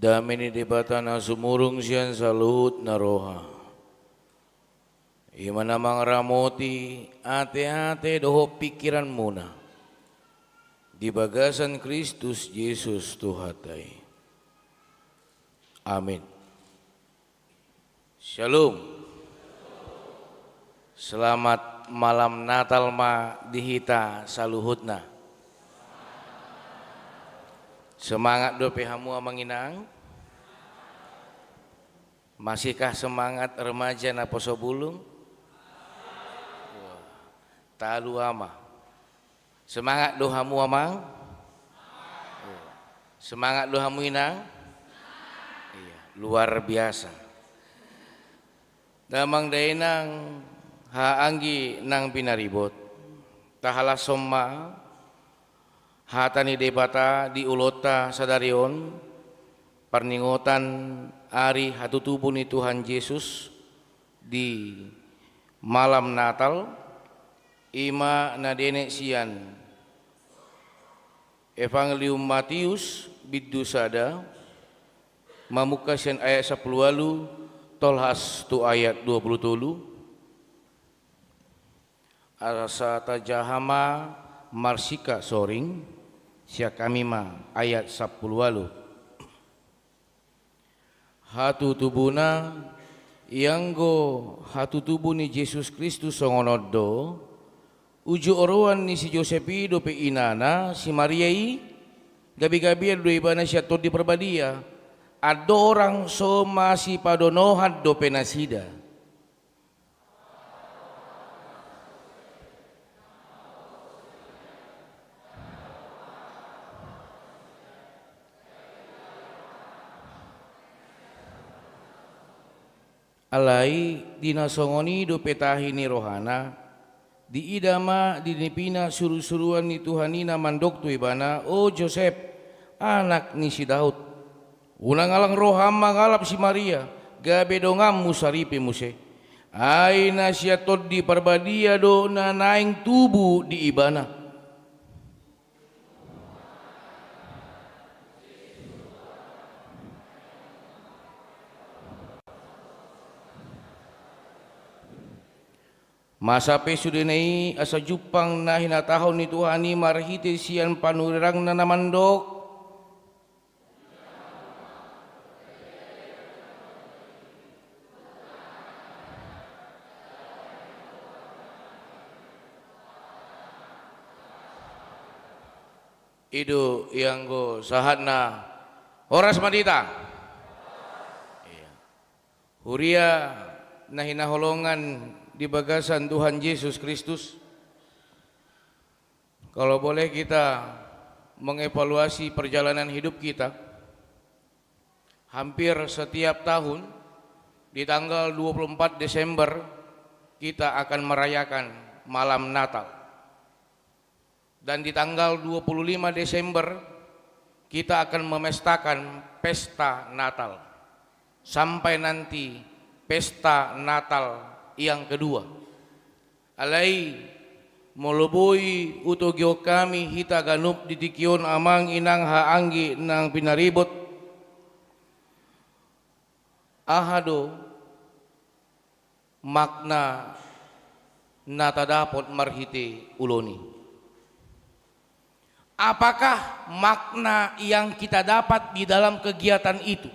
Dame ni Debata na sumurung sian saluhut na roha, i ma na mangaramoti ateate dohot pingkiranmuna di bagasan Kristus Jesus Tuhanta i. Amin. Shalom. Selamat malam Natal ma di hita saluhutna. Semangat dope hamu amang inang? Masihkah semangat remaja na poso bulung? Wah, talu ama. Semangat do hamu amang? Semangat do hamu inang? Iya, luar biasa. Damang dainang, haha anggi nang pinaribot, tahalashon ma hata ni Debata di ulaonta sadari on, parningotan ari hatutubu ni Tuhan Jesus di malam Natal, i ma na dienet sian Evangelium Matius bindu sada, mamungka sian ayat sampulu ualu tolhas tu ayat dua pulu tolu. Asa tajaha ma marsiasoring, sian hami ma ayat sampulu ualu. Hatutubuna, ianggo hatutubu ni Jesus Kristus songon on do, uju oroan ni si Josep i dope inana si Maria i, gabegabean do ibana sian Tondi Parbadia, andorang so masipadonohan dope nasida. Alai di na songon i dope tahi ni rohana, diida ma di nipina surusuruan ni Tuhan i na mandok tu ibana, "O Josep, anak ni si Daud, unang alang roham mangalap si Maria, gabe donganmu saripe muse. Ai na sian Tondi Parbadia do na naeng tubu di ibana." Masa pe sudena i asa jumpang na hinatahon ni Tuhan i marhite sian panurirangna na mandok. I do ianggo sahatna. Horas ma di hita. Iya. Huria na hinaholongan di bagasan Tuhan Jesus Kristus, kalau boleh kita mengevaluasi perjalanan hidup kita, hampir setiap tahun di tanggal dua puluh empat Desember kita akan merayakan malam Natal. Dan di tanggal dua puluh lima Desember, kita akan memestakan pesta Natal. Sampai nanti pesta Natal yang kedua. Alai, molo boi hutogihon hami hita ganup di tingki on amang inang haha anggi nang pinaribot, aha do makna na tadapot marhite ulaon i? Apakah makna yang kita dapat di dalam kegiatan itu?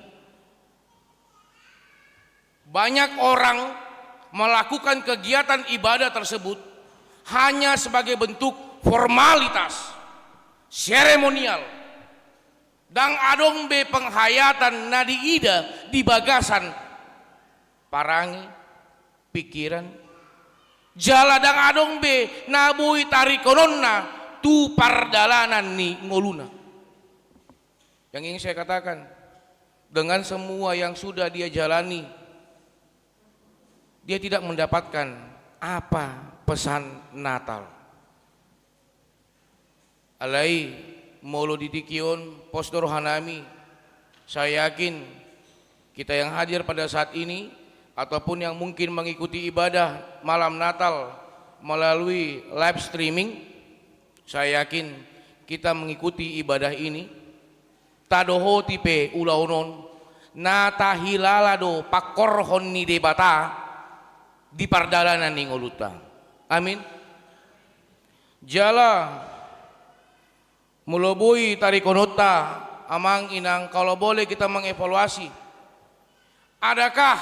Banyak orang melakukan kegiatan ibadah tersebut hanya sebagai bentuk formalitas, seremonial. Ndang adong be penghayatan na diida di bagasan parange, pingkiran. Jala ndang adong be na boi taringhononna tu pardalanan ni ngoluna. Yang ingin saya katakan, dengan semua yang sudah dia jalani, dia tidak mendapatkan apa pesan Natal. Alai, molo di tingki on pos do rohanami, saya yakin kita yang hadir pada saat ini, ataupun yang mungkin mengikuti ibadah malam Natal melalui live streaming, saya yakin kita mengikuti ibadah ini, tadohoti pe ulaon on, na tahilala do pangkorhon ni Debata di pardalanan ni ngolunta. Amin. Jala molo boi tarikononta, amang inang, kalau boleh kita mengevaluasi, adakah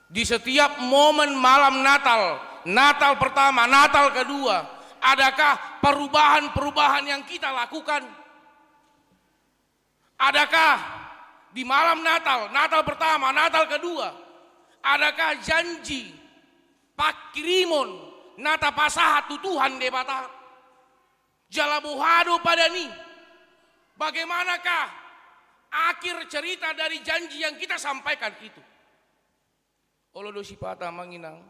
di setiap momen malam Natal, Natal pertama, Natal kedua, adakah perubahan-perubahan yang kita lakukan? Adakah di malam Natal, Natal pertama, Natal kedua, adakah janji pangkirimon na tapasahat tu Tuhan Debata? Jala boha do padan i? Bagaimanakah akhir cerita dari janji yang kita sampaikan itu? Olo do sipata, amang inang,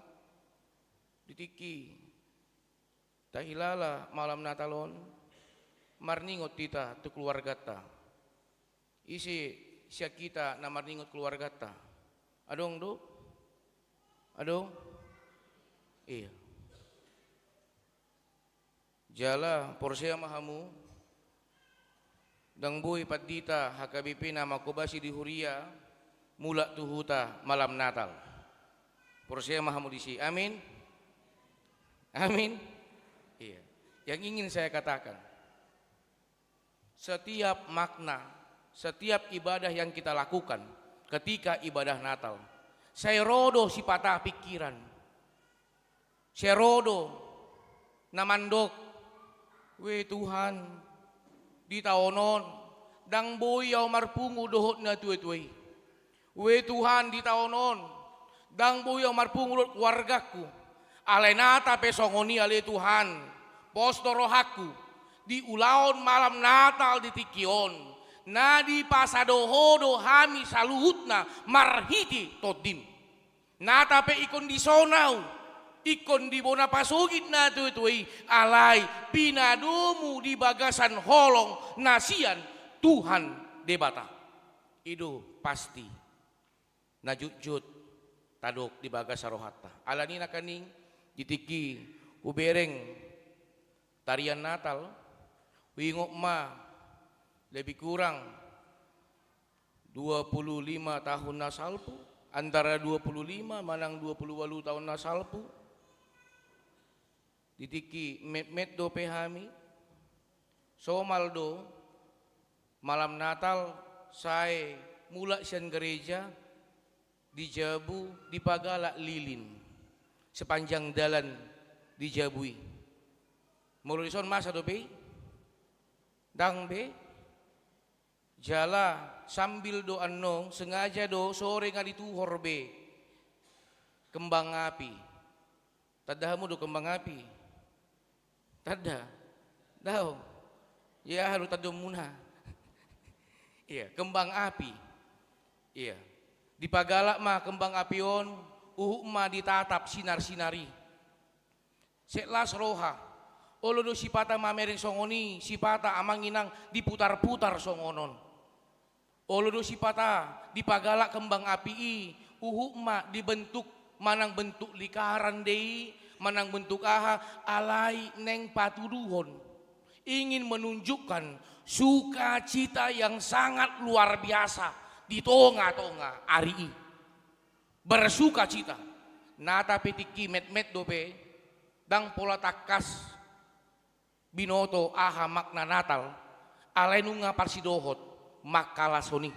di tingki tahilala malam Natal on, marningot hita tu keluarganta. Ise sian hita na marningot keluarganta? Adong do? Adong? Iya. Jala porsea ma hamu, ndang boi pandita H K B P na manghobasi di huria mulak tu huta malam Natal. Porsea ma hamu disi. Amin. Amin. Iya. Yang ingin saya katakan, setiap makna, setiap ibadah yang kita lakukan ketika ibadah Natal, sai ro do sipata pikiran. Sai ro do na mandok, "We Tuhan, di taon on, ndang boi ahu marpungu dohot natuatua i. We Tuhan, di taon on, ndang boi ahu marpungu dohot keluargangku." Alai nata pe songon i ale Tuhan, pos do rohangku, di ulaon malam Natal di tingki on, na dipasada Ho do hami saluhutna marhite Tondim. Nata pe ingkon dison ahu, ingkon di bona pasogit natuatua i, alai pinadomu di bagasan holong na sian Tuhan Debata. I do pasti na jotjot tadok di bagasan rohanta. Alani i nangkaning, di tingki hubereng tarian Natal, huingot ma lebih kurang dua puluh lima tahun na salpu, antara dua puluh lima manang dua puluh ualu tahun na salpu, di tingki metmet dope hami, somal do malam Natal sae mulak sian gareja, di jabu, dipagalak lilin sepanjang dalan di jabu i. Molo dison masa dope i? Ndang be. Jala sambil do annon, sengaja do sore nga dituhor be kembang api. Tanda hamu do kembang api? Tanda? Daong. Ia aha do tandaonmuna? Iya, kembang api. Iya. Dipagalak ma kembang api on, huhut ma ditatap sinar-sinar i. Sek las roha. Olo do sipata mamereng songon i, sipata amang inang diputar-putar songon on. Olo do sipata dipagalak kembang api i, huhut ma dibentuk, manang bentuk lingkaran do i, manang bentuk aha, alai naeng patuduhon. Ingin menunjukkan sukacita yang sangat luar biasa di tonga-tonga ari i. Bersukacita. Nata pe tingki metmet dope, ndang pola tangkas binoto aha makna Natal, alai nunga parsidohot mangkalashon i.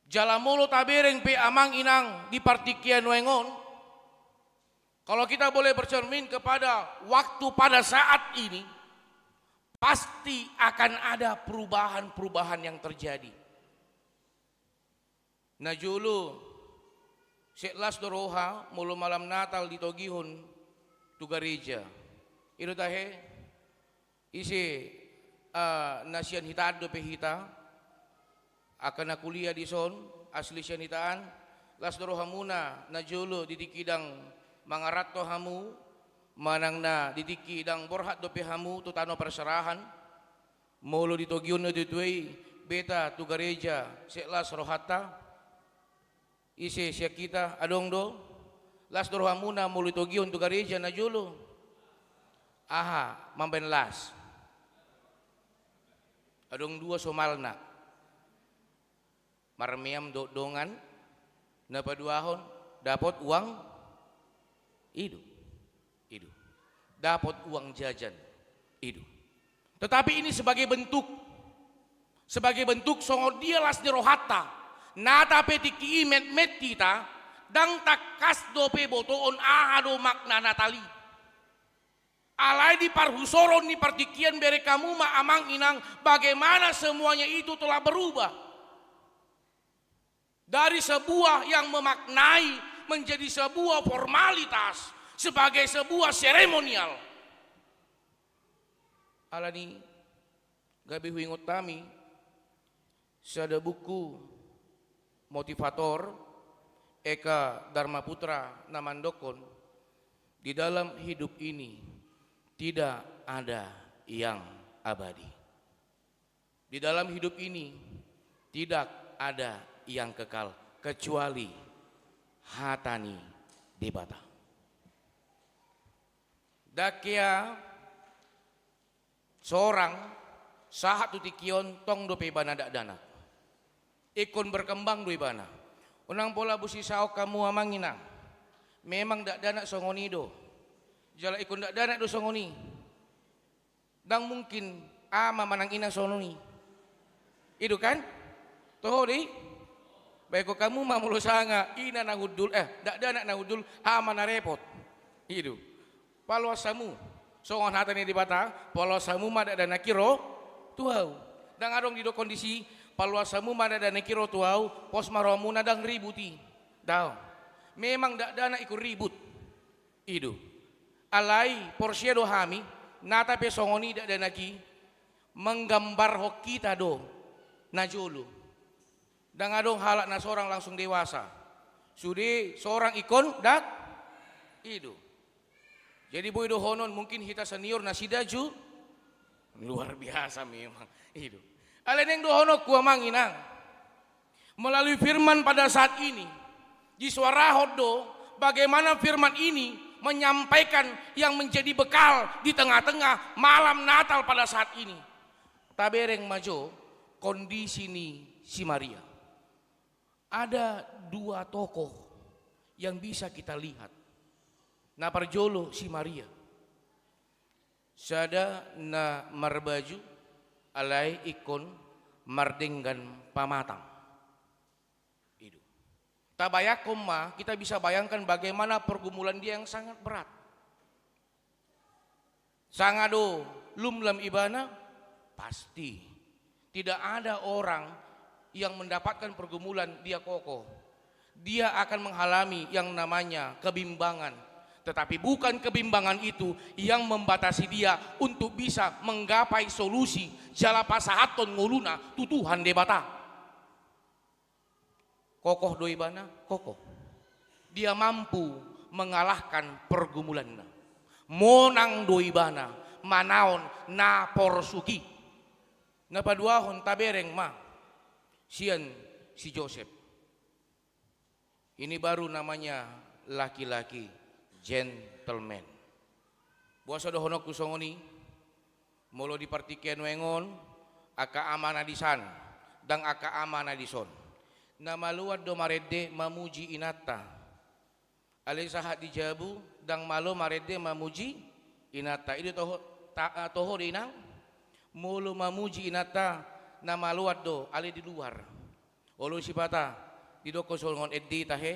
Jala molo tabereng pe amang inang di partingkian nuaeng on, kalau kita boleh bercermin kepada waktu pada saat ini, pasti akan ada perubahan-perubahan yang terjadi. Na jolo, sek las do roha molo malam Natal ditogihon tu gareja. I do tahe, ise, ah, na sian hita an dope hita, angka na kuliah dison, asli sian hita an, las do rohamuna na jolo di tingki ndang mangaranto hamu, manang na di tingki ndang borhat dope hamu tu tano parserahan. Molo ditogihon natuatua i, beta tu gareja, sek las rohanta. Ise sian hita, adong do? Las do rohamuna molo ditogihon tu gareja na jolo? Aha, mambaen las? Adong dua somalna. Marmeam dohot dongan, na paduahon dapot uang, i do. I do. Dapot uang jajan, i do. Tetapi ini sebagai bentuk, sebagai bentuk songon dia las ni rohanta, nata pe tingki i metmet hita, ndang tangkas dope botoon aha do makna Natal i. Alai di parhusoron ni partingkian bereng hamu ma amang inang, bagaimana semuanya itu telah berubah. Dari sebuah yang memaknai menjadi sebuah formalitas, sebagai sebuah seremonial. Alani gabe huingot hami, sada buku motivator, Eka Dharmaputra na mandokkon, di dalam hidup ini tidak ada yang abadi. Di dalam hidup ini tidak ada yang kekal kecuali hata ni Debata. Ndang hea sorang sahat tu tingki on tong dope ibana dakdanak. Ingkon berkembang do ibana. Unang pola busisaon hamu amang inang. Memang dakdanak songon i do. Jala ingkon dakdanak do songon i. Ndang mungkin ama manang ina songon i. I do kan? Toho do i? Baen hamu ma molo sanga ina na hundul, eh, dakdanak na hundul, ama na repot. I do. Paloas hamu. Songon hata ni Debata, paloas hamu ma dakdanak i ro tu ahu. Ndang adong didokkon disi, paloas hamu ma dakdanak i ro tu ahu, pos ma rohamuna, ndang ribut i. Daong. Memang dakdanak ingkon ribut. I do. Alai porsea do hami, nata pe songon i dakdanak i, menggambarhon hita do na jolo. Ndang adong halak na sorang langsung dewasa. Sude sorang ingkon dak, i do. Jadi boi dohonon mungkin hita senior nasida ju, luar biasa memang. I do. Alai naeng dohononku amang inang. Melalui firman pada saat ini, disuarahon do bagaimana firman ini menyampaikan yang menjadi bekal di tengah-tengah malam Natal pada saat ini. Tabereng ma jo kondisi ni si Maria. Ada dua tokoh yang bisa kita lihat. Na parjolo si Maria. Sada na marbaju alai ingkon mardenggan pamatang. I do. Tabayangkon ma, kita bisa bayangkan bagaimana pergumulan dia yang sangat berat. Sanga do lumlam ibana? Pasti. Tidak ada orang yang mendapatkan pergumulan dia kokoh. Dia akan mengalami yang namanya kebimbangan. Tetapi bukan kebimbangan itu yang membatasi dia untuk bisa menggapai solusi jala pasahathon ngoluna tu Tuhan Debata. Kokoh do ibana, kokoh. Dia mampu mengalahkan pergumulanna. Monang do ibana manaon na porsuk i. Na paduahon tabereng ma sian si Josep. Ini baru namanya laki-laki gentleman. Boasa dohononku songon i? Molo di partingkian nuaeng on, angka ama na disan, ndang angka ama na dison. Na maluat do marende mamuji inanta. Alai sahat di jabu, ndang malo marende mamuji inanta. I do toho, ta-, toho do inang? Molo mamuji inanta, na maluat do, alai di luar. Olo sipata, didokkon songon ende i tahe,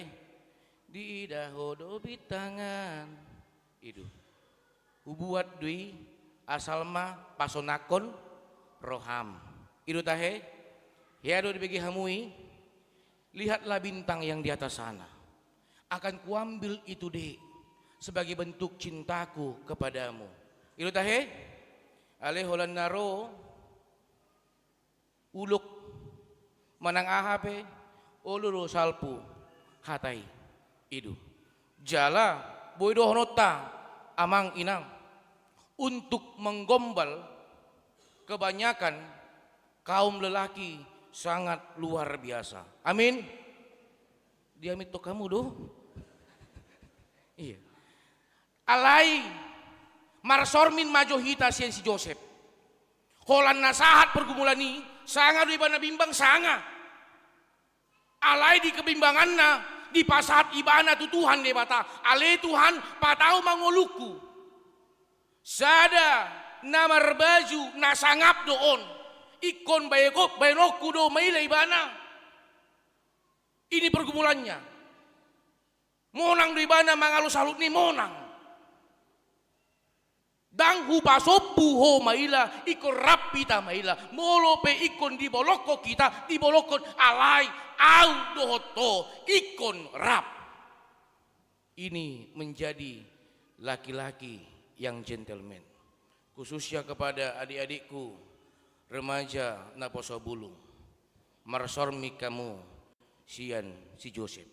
diida ho do bintangan. I do. Hubuat do i asal ma pasonangkon roham. I do tahe, hea do dibege hamu i, lihatlah bintang yang di atas sana. Akan kuambil itu dek sebagai bentuk cintaku kepadamu. I do tahe, alai holan na ro, ulok manang aha pe, olo do salpu hata i. I do. Jala, boi dohononta, amang inang, untuk menggombal kebanyakan kaum lelaki sangat luar biasa. Amin. Diamin tong hamu do? Iya. Alai marsormin ma jo hita sian si Josep. Holan na sahat pergumulan i, sanga do ibana bimbang, sanga. Alai di kebimbanganna, dipasahat ibana tu Tuhan Debata. Ale Tuhan, patau ma ngolungku. Sada na marbaju na sangap do on. Ingkon baenonku do maila ibana. Ini pergumulannya. Monang do ibana mangalo saluhutna i, monang. Ndang hupasombu ho maila, ingkon rap hita maila. Molo pe ingkon dibolongkon hita, dibolongkon, alai ahu dohot ho ingkon rap. Ini menjadi laki-laki yang gentleman. Khususnya kepada adik-adikku, remaja naposobulung. Marsormik hamu sian si Josep.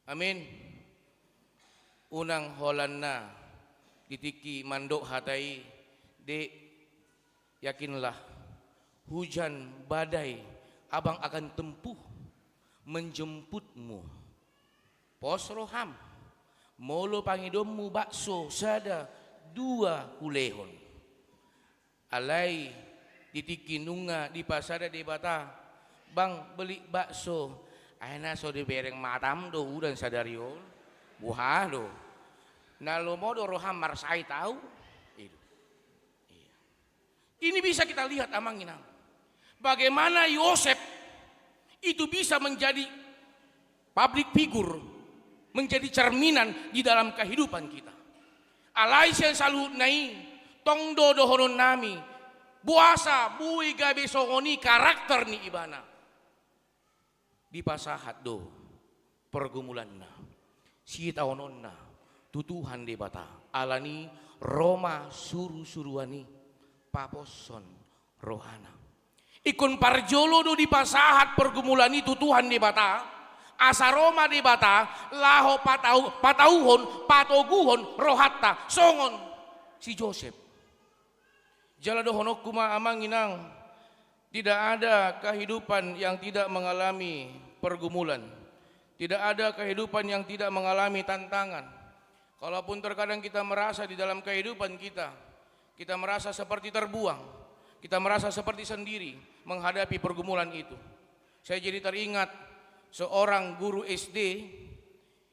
Amin. Unang holan na di tingki mandok hata i, Dek, yakinlah, hujan badai abang akan tempuh menjemputmu. Pos roham, molo pangidoanmu bakso sada dua hulehon. Alai di tingki nunga dipasada Debata, Bang, beli bakso. Ai na so dibereng matam do udan sadari on. Boha do? Na lomo do roham marsahit ahu. Itu. Iya. Ini bisa kita lihat, Amang Inang. Bagaimana Yosep itu bisa menjadi public figure, menjadi cerminan di dalam kehidupan kita. Alai sian saluhutna i, tong do dohononnami, boasa boi gabe songon i karakter ni ibana. Dipasahat do pergumulanna, sitaononna tu Tuhan Debata. Alani i ro ma surusuruan i, paposhon rohana. Ingkon parjolo do dipasahat pergumulan i tu Tuhan Debata, asa ro ma Debata laho patau-, patauhon, patoguhon rohanta, songon si Josep. Jala dohononku ma, Amang Inang, tidak ada kehidupan yang tidak mengalami pergumulan. Tidak ada kehidupan yang tidak mengalami tantangan. Kalaupun terkadang kita merasa di dalam kehidupan kita, kita merasa seperti terbuang, kita merasa seperti sendiri menghadapi pergumulan itu. Saya jadi teringat seorang guru S D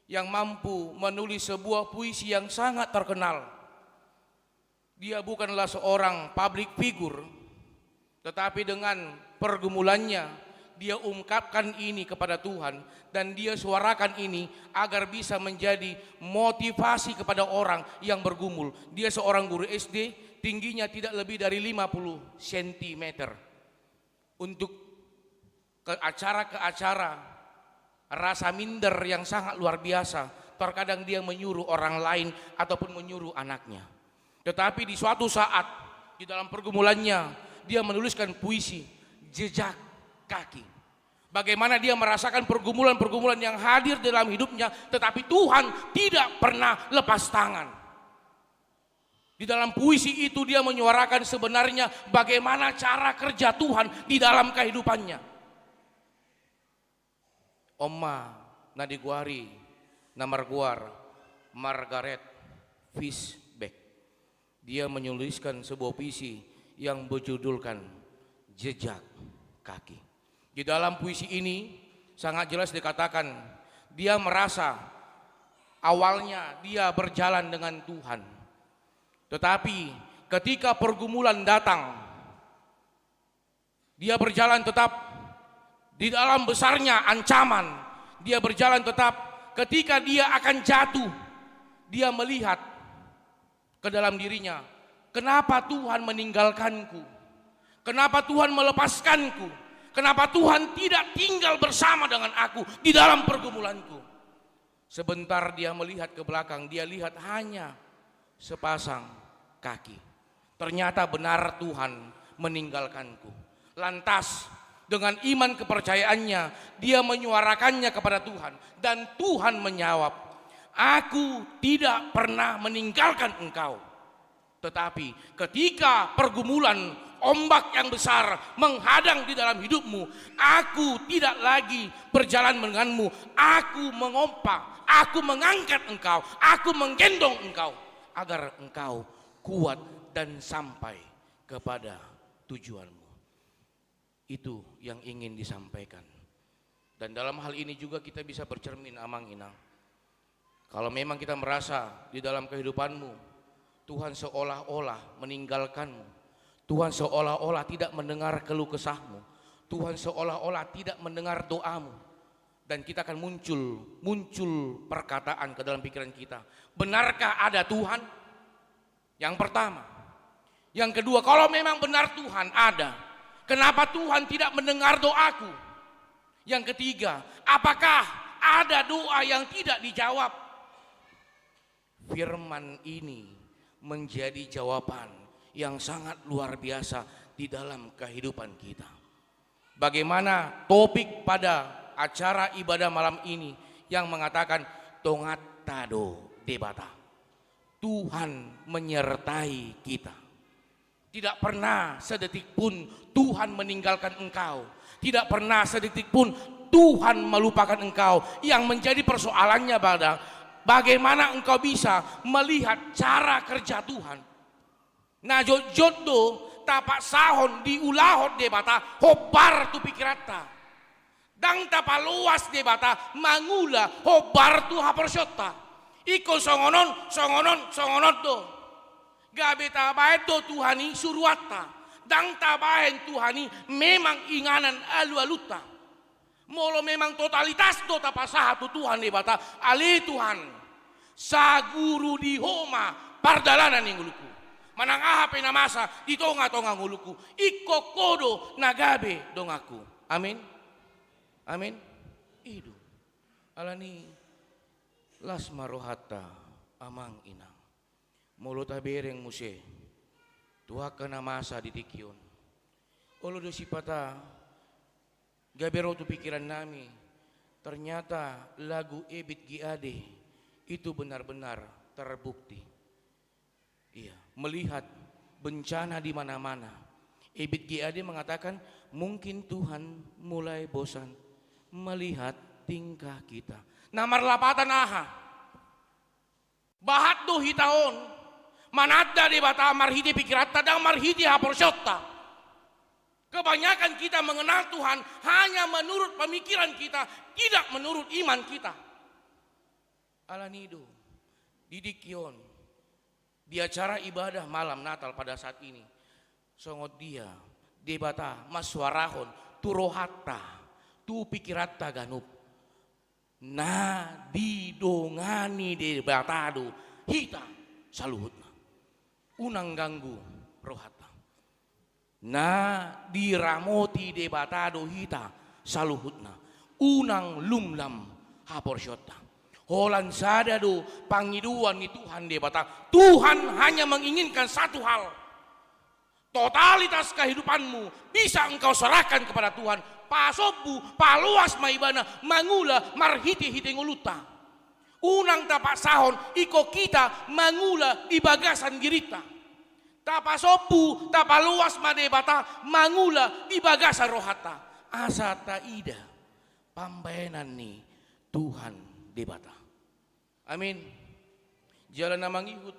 yang mampu menulis sebuah puisi yang sangat terkenal. Dia bukanlah seorang public figure, tetapi dengan pergumulannya, dia ungkapkan ini kepada Tuhan, dan dia suarakan ini agar bisa menjadi motivasi kepada orang yang bergumul. Dia seorang guru S D, tingginya tidak lebih dari lima puluh sentimeter. Untuk ke acara-ke acara, rasa minder yang sangat luar biasa, terkadang dia menyuruh orang lain ataupun menyuruh anaknya. Tetapi di suatu saat, di dalam pergumulannya, dia menuliskan puisi Jejak Kaki. Bagaimana dia merasakan pergumulan-pergumulan yang hadir dalam hidupnya, tetapi Tuhan tidak pernah lepas tangan. Di dalam puisi itu dia menyuarakan sebenarnya bagaimana cara kerja Tuhan di dalam kehidupannya. On ma na digoari, na margoar Margaret Fishback. Dia menuliskan sebuah puisi yang berjudulkan Jejak Kaki. Di dalam puisi ini sangat jelas dikatakan, dia merasa awalnya dia berjalan dengan Tuhan. Tetapi ketika pergumulan datang, dia berjalan tetap di dalam besarnya ancaman. Dia berjalan tetap, ketika dia akan jatuh, dia melihat ke dalam dirinya, "Kenapa Tuhan meninggalkanku? Kenapa Tuhan melepaskanku? Kenapa Tuhan tidak tinggal bersama dengan aku di dalam pergumulanku?" Sebentar dia melihat ke belakang, dia lihat hanya sepasang kaki. Ternyata benar Tuhan meninggalkanku. Lantas, dengan iman kepercayaannya, dia menyuarakannya kepada Tuhan. Dan Tuhan menjawab, "Aku tidak pernah meninggalkan engkau." Tetapi ketika pergumulan ombak yang besar menghadang di dalam hidupmu, Aku tidak lagi berjalan denganmu. Aku mengompa, Aku mengangkat engkau, Aku menggendong engkau, agar engkau kuat dan sampai kepada tujuanmu. Itu yang ingin disampaikan. Dan dalam hal ini juga kita bisa bercermin, Amang Inang. Kalau memang kita merasa di dalam kehidupanmu, Tuhan seolah-olah meninggalkanmu, Tuhan seolah-olah tidak mendengar keluh kesahmu, Tuhan seolah-olah tidak mendengar doamu, dan kita akan muncul, muncul perkataan ke dalam pikiran kita, "Benarkah ada Tuhan?" Yang pertama. Yang kedua, kalau memang benar Tuhan ada, kenapa Tuhan tidak mendengar doaku? Yang ketiga, apakah ada doa yang tidak dijawab? Firman ini menjadi jawaban yang sangat luar biasa di dalam kehidupan kita. Bagaimana topik pada acara ibadah malam ini yang mengatakan, "Tongatta do Debata." Tuhan menyertai kita. Tidak pernah sedetik pun Tuhan meninggalkan engkau. Tidak pernah sedetik pun Tuhan melupakan engkau. Yang menjadi persoalannya pada bagaimana engkau bisa melihat cara kerja Tuhan. Na jotjot do tapaksahon diulahon Debata hombar tu pikiranta. Ndang tapaloas Debata mangula hombar tu haporseaonta. Ingkon songon on, songon on, songon on do. Gabe tabaen do Tuhan i suruanta. Ndang tabaen Tuhan i memang inganan alualunta. Molo memang totalitas do tapasahat tu Tuhan Debata, ale Tuhan, saguru di Ho ma pardalanan ni ngolungku. Manang aha pe na masa di tongatonga ngolungku, ingkon Ho do na gabe donganku. Amin. Amin. I do. Alani las ma rohanta, Amang Inang. Molo tabereng muse tu angka na masa di tingki on, olo do sipata gabe ro tu pikiran nami, ternyata lagu Ebit G A D itu benar-benar terbukti. Iya, melihat bencana di mana-mana. Ebit G A D mengatakan, mungkin Tuhan mulai bosan melihat tingkah kita. Na marlapatan aha? Bahat do hita on mananda Debata marhite pikiranta, ndang marhite haporseaonta. Kebanyakan kita mengenal Tuhan hanya menurut pemikiran kita, tidak menurut iman kita. Alani do, di tingki on, di acara ibadah malam Natal pada saat ini, songon dia Debata mansuarahon tu rohanta, tu pikiranta ganup. Na didongani Debata do hita saluhutna. Unang ganggu rohanta. Na diramoti Debata do hita saluhutna. Unang lumlam haporseaonta. Holan sada do pangidoan ni Tuhan Debata. Tuhan hanya menginginkan satu hal. Totalitas kehidupanmu bisa engkau serahkan kepada Tuhan. Pasombu, paloas ma Ibana mangula marhitehite ngolunta. Unang tapaksahon ingkon hita mangula di bagasan dirinta. Tapasombu, tapaloas ma Debata mangula di bagasan rohanta, asa taida pambahenan ni Tuhan Debata. Amin. Jala na mangihut,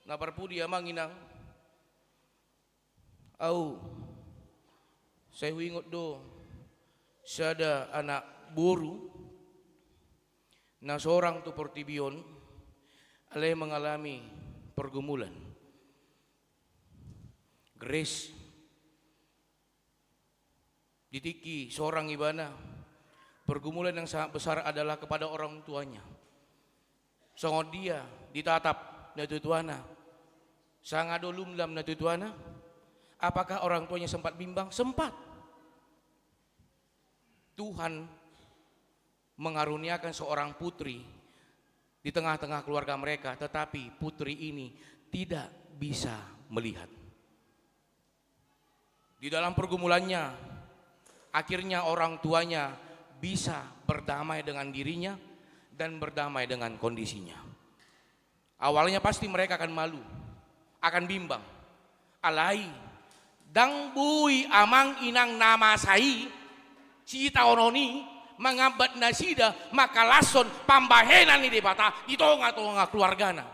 na parpudi, Amang Inang, ahu sai huingot do sada anak boru na sorang tu portibi on, alai mengalami pergumulan. Grace, di tingki sorang ibana, pergumulan yang sangat besar adalah kepada orang tuanya. Songon dia ditatap natuatuana, sanga do lumlam natuatuana? Apakah orang tuanya sempat bimbang? Sempat. Tuhan mengaruniakan seorang putri di tengah-tengah keluarga mereka, tetapi putri ini tidak bisa melihat. Di dalam pergumulannya, akhirnya orang tuanya bisa berdamai dengan dirinya dan berdamai dengan kondisinya. Awalnya pasti mereka akan malu, akan bimbang. Alai, ndang boi amang inang na masa i, sitaonon i, mangambat nasida mangkalashon pambahenan ni Debata di tonga-tonga keluargana.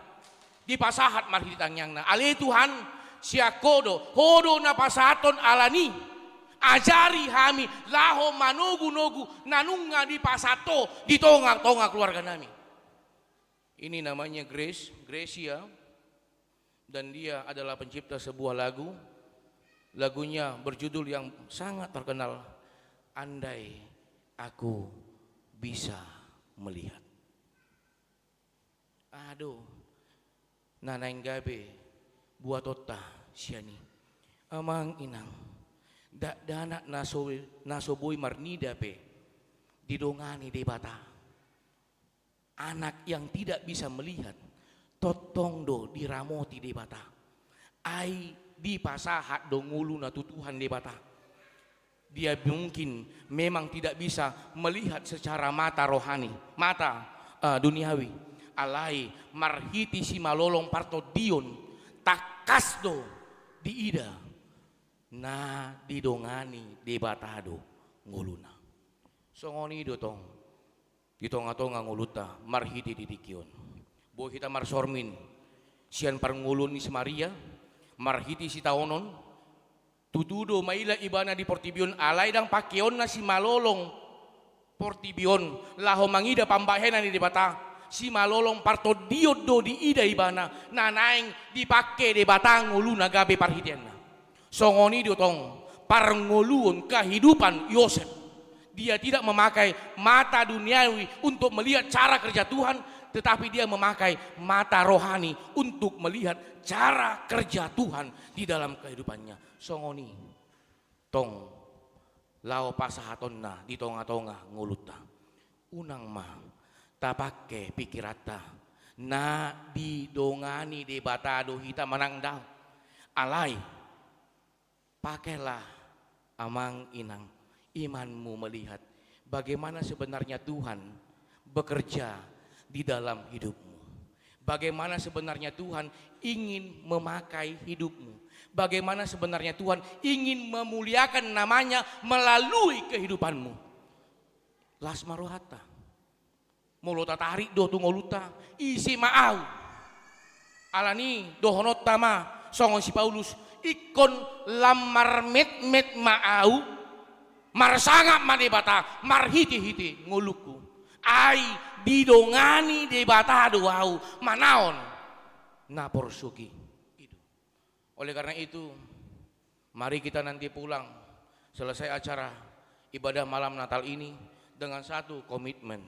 Dipasahat marhite tangiangna. Ale Tuhan, sian Ho do, Ho do na pasahathon. Alani, ajari hami laho manogunogu na nunga dipasahat Ho di tongatonga keluarganami. Ini namanya Grace, Gracia, dan dia adalah pencipta sebuah lagu. Lagunya berjudul yang sangat terkenal, Andai Aku Bisa Melihat. Aha do na naeng gabe buatonta sian i? Amang inang, dakdanak na so, na so boi marnida pe didongani Debata. Anak yang tidak bisa melihat, tongtong do diramoti Debata. Ai dipasahat do ngoluna tu Tuhan Debata. Dia mungkin memang tidak bisa melihat secara mata rohani, mata, eh, duniawi. Alai marhite simalolong partondion, tangkas do diida na didongani Debata do ngoluna. Songon i do tong di tongatonga ngolunta marhite di tingki on. Boi hita marsormin sian parngoluon ni si Maria, marhite sitaonon. Tutu do maila ibana di portibi on, alai ndang pangkeonna simalolong portibi on laho mangida pambahenan ni Debata. Simalolong partondion do diida ibana, na naeng dipangke Debata ngoluna gabe parhiteenna. Songon i do tong parngoluon, kehidupan Yosep. Dia tidak memakai mata duniawi untuk melihat cara kerja Tuhan, tetapi dia memakai mata rohani untuk melihat cara kerja Tuhan di dalam kehidupannya. Songon i tong laho pasahatonna di tongatonga ngolunta. Unang ma tapangke pikiranta, na didongani Debata do hita manang daong. Alai pakailah, amang inang, imanmu melihat bagaimana sebenarnya Tuhan bekerja di dalam hidupmu. Bagaimana sebenarnya Tuhan ingin memakai hidupmu. Bagaimana sebenarnya Tuhan ingin memuliakan nama-Nya melalui kehidupanmu. Las ma rohanta. Molo tatarik do tu ngolunta, ise ma ahu? Alani dohononta ma songon si Paulus, ingkon lam marmetmet ma ahu, marsangap ma Debata marhitehite ngolungku. Ai didongani Debata do ahu manaon na porsuk i. I do. Oleh karena itu, mari kita nanti pulang selesai acara ibadah malam Natal ini dengan satu komitmen,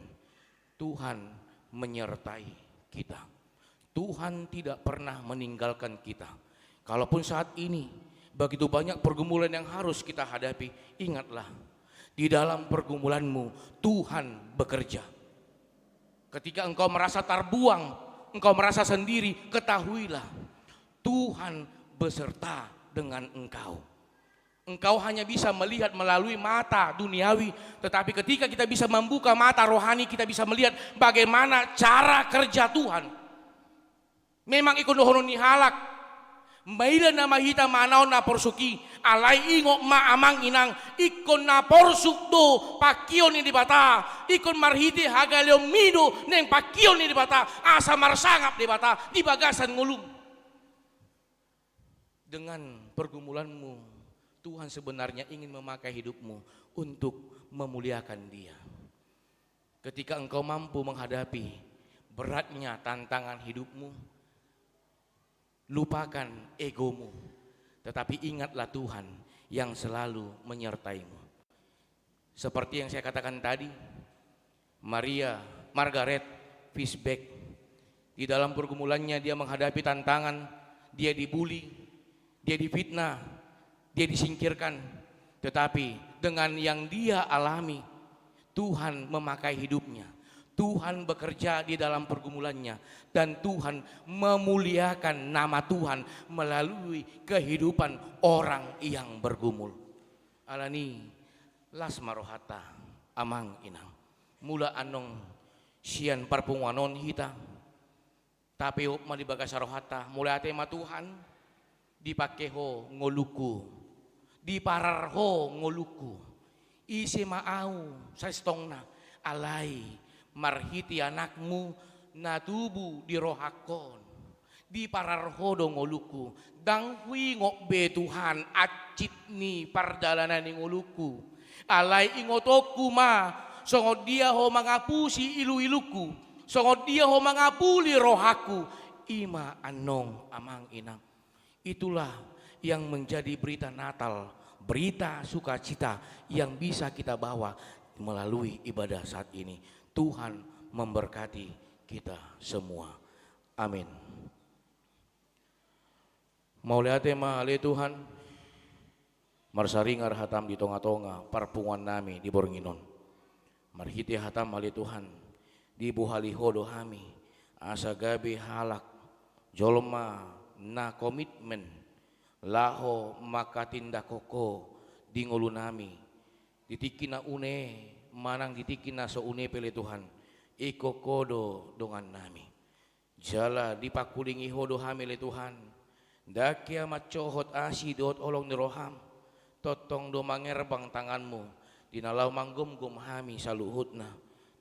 Tuhan menyertai kita. Tuhan tidak pernah meninggalkan kita. Kalaupun saat ini begitu banyak pergumulan yang harus kita hadapi, ingatlah, di dalam pergumulanmu Tuhan bekerja. Ketika engkau merasa terbuang, engkau merasa sendiri, ketahuilah, Tuhan beserta dengan engkau. Engkau hanya bisa melihat melalui mata duniawi, tetapi ketika kita bisa membuka mata rohani, kita bisa melihat bagaimana cara kerja Tuhan. Memang ingkon dohonon ni halak, maila nama hita manaon na porsuk i, alai ingot ma amang inang, ingkon na porsuk do pangkeon ni Debata, ingkon marhite hagaleonmi do naeng pangkeon ni Debata, asa marsangap Debata di bagasan ngolum. Dengan pergumulanmu, Tuhan sebenarnya ingin memakai hidupmu untuk memuliakan Dia. Ketika engkau mampu menghadapi beratnya tantangan hidupmu, lupakan egomu, tetapi ingatlah Tuhan yang selalu menyertaimu. Seperti yang saya katakan tadi, Maria Margaret Fischbach, di dalam pergumulannya dia menghadapi tantangan, dia dibully, dia difitnah, dia disingkirkan. Tetapi dengan yang dia alami, Tuhan memakai hidupnya. Tuhan bekerja di dalam pergumulannya. Dan Tuhan memuliakan nama Tuhan melalui kehidupan orang yang bergumul. Alani, las ma rohanta, amang inang. Mula annon sian parpunguan on hita, tapeop ma di bagasan rohanta, mauliate ma Tuhan, dipangke Ho ngolungku, diparar Ho ngolungku. Ise ma ahu sasintongna, alai marhite Anakmu na tubu di rohangkon, Diparar Ho do ngolungku. Ndang huingot be Tuhan hansit ni pardalanan ni ngolungku. Alai ingotonku ma songon dia Ho mangapusi iluilungku, songon dia Ho mangapuli rohangku. I ma annon, Amang Inang. Itulah yang menjadi berita Natal, berita sukacita yang bisa kita bawa melalui ibadah saat ini. Tuhan memberkati kita semua. Amin. Mauliate ma ale Tuhan, marsaringar hataM di tongatonga parpunguan nami di borngin on. Marhite hataM ale Tuhan, dibohali Ho do hami, asa gabe halak jolma na komitmen laho manghatindanghon Ho di ngolu nami, di tingki na une manang di tingki na so une pe ale Tuhan, ingkon Ho do dongan nami. Jala dipangkulingi Ho do hami ale Tuhan, ndang hea mansohot asi dohot holong ni rohaM. Tongtong do mangerbang tanganMu, di na laho manggomgom hami saluhutna,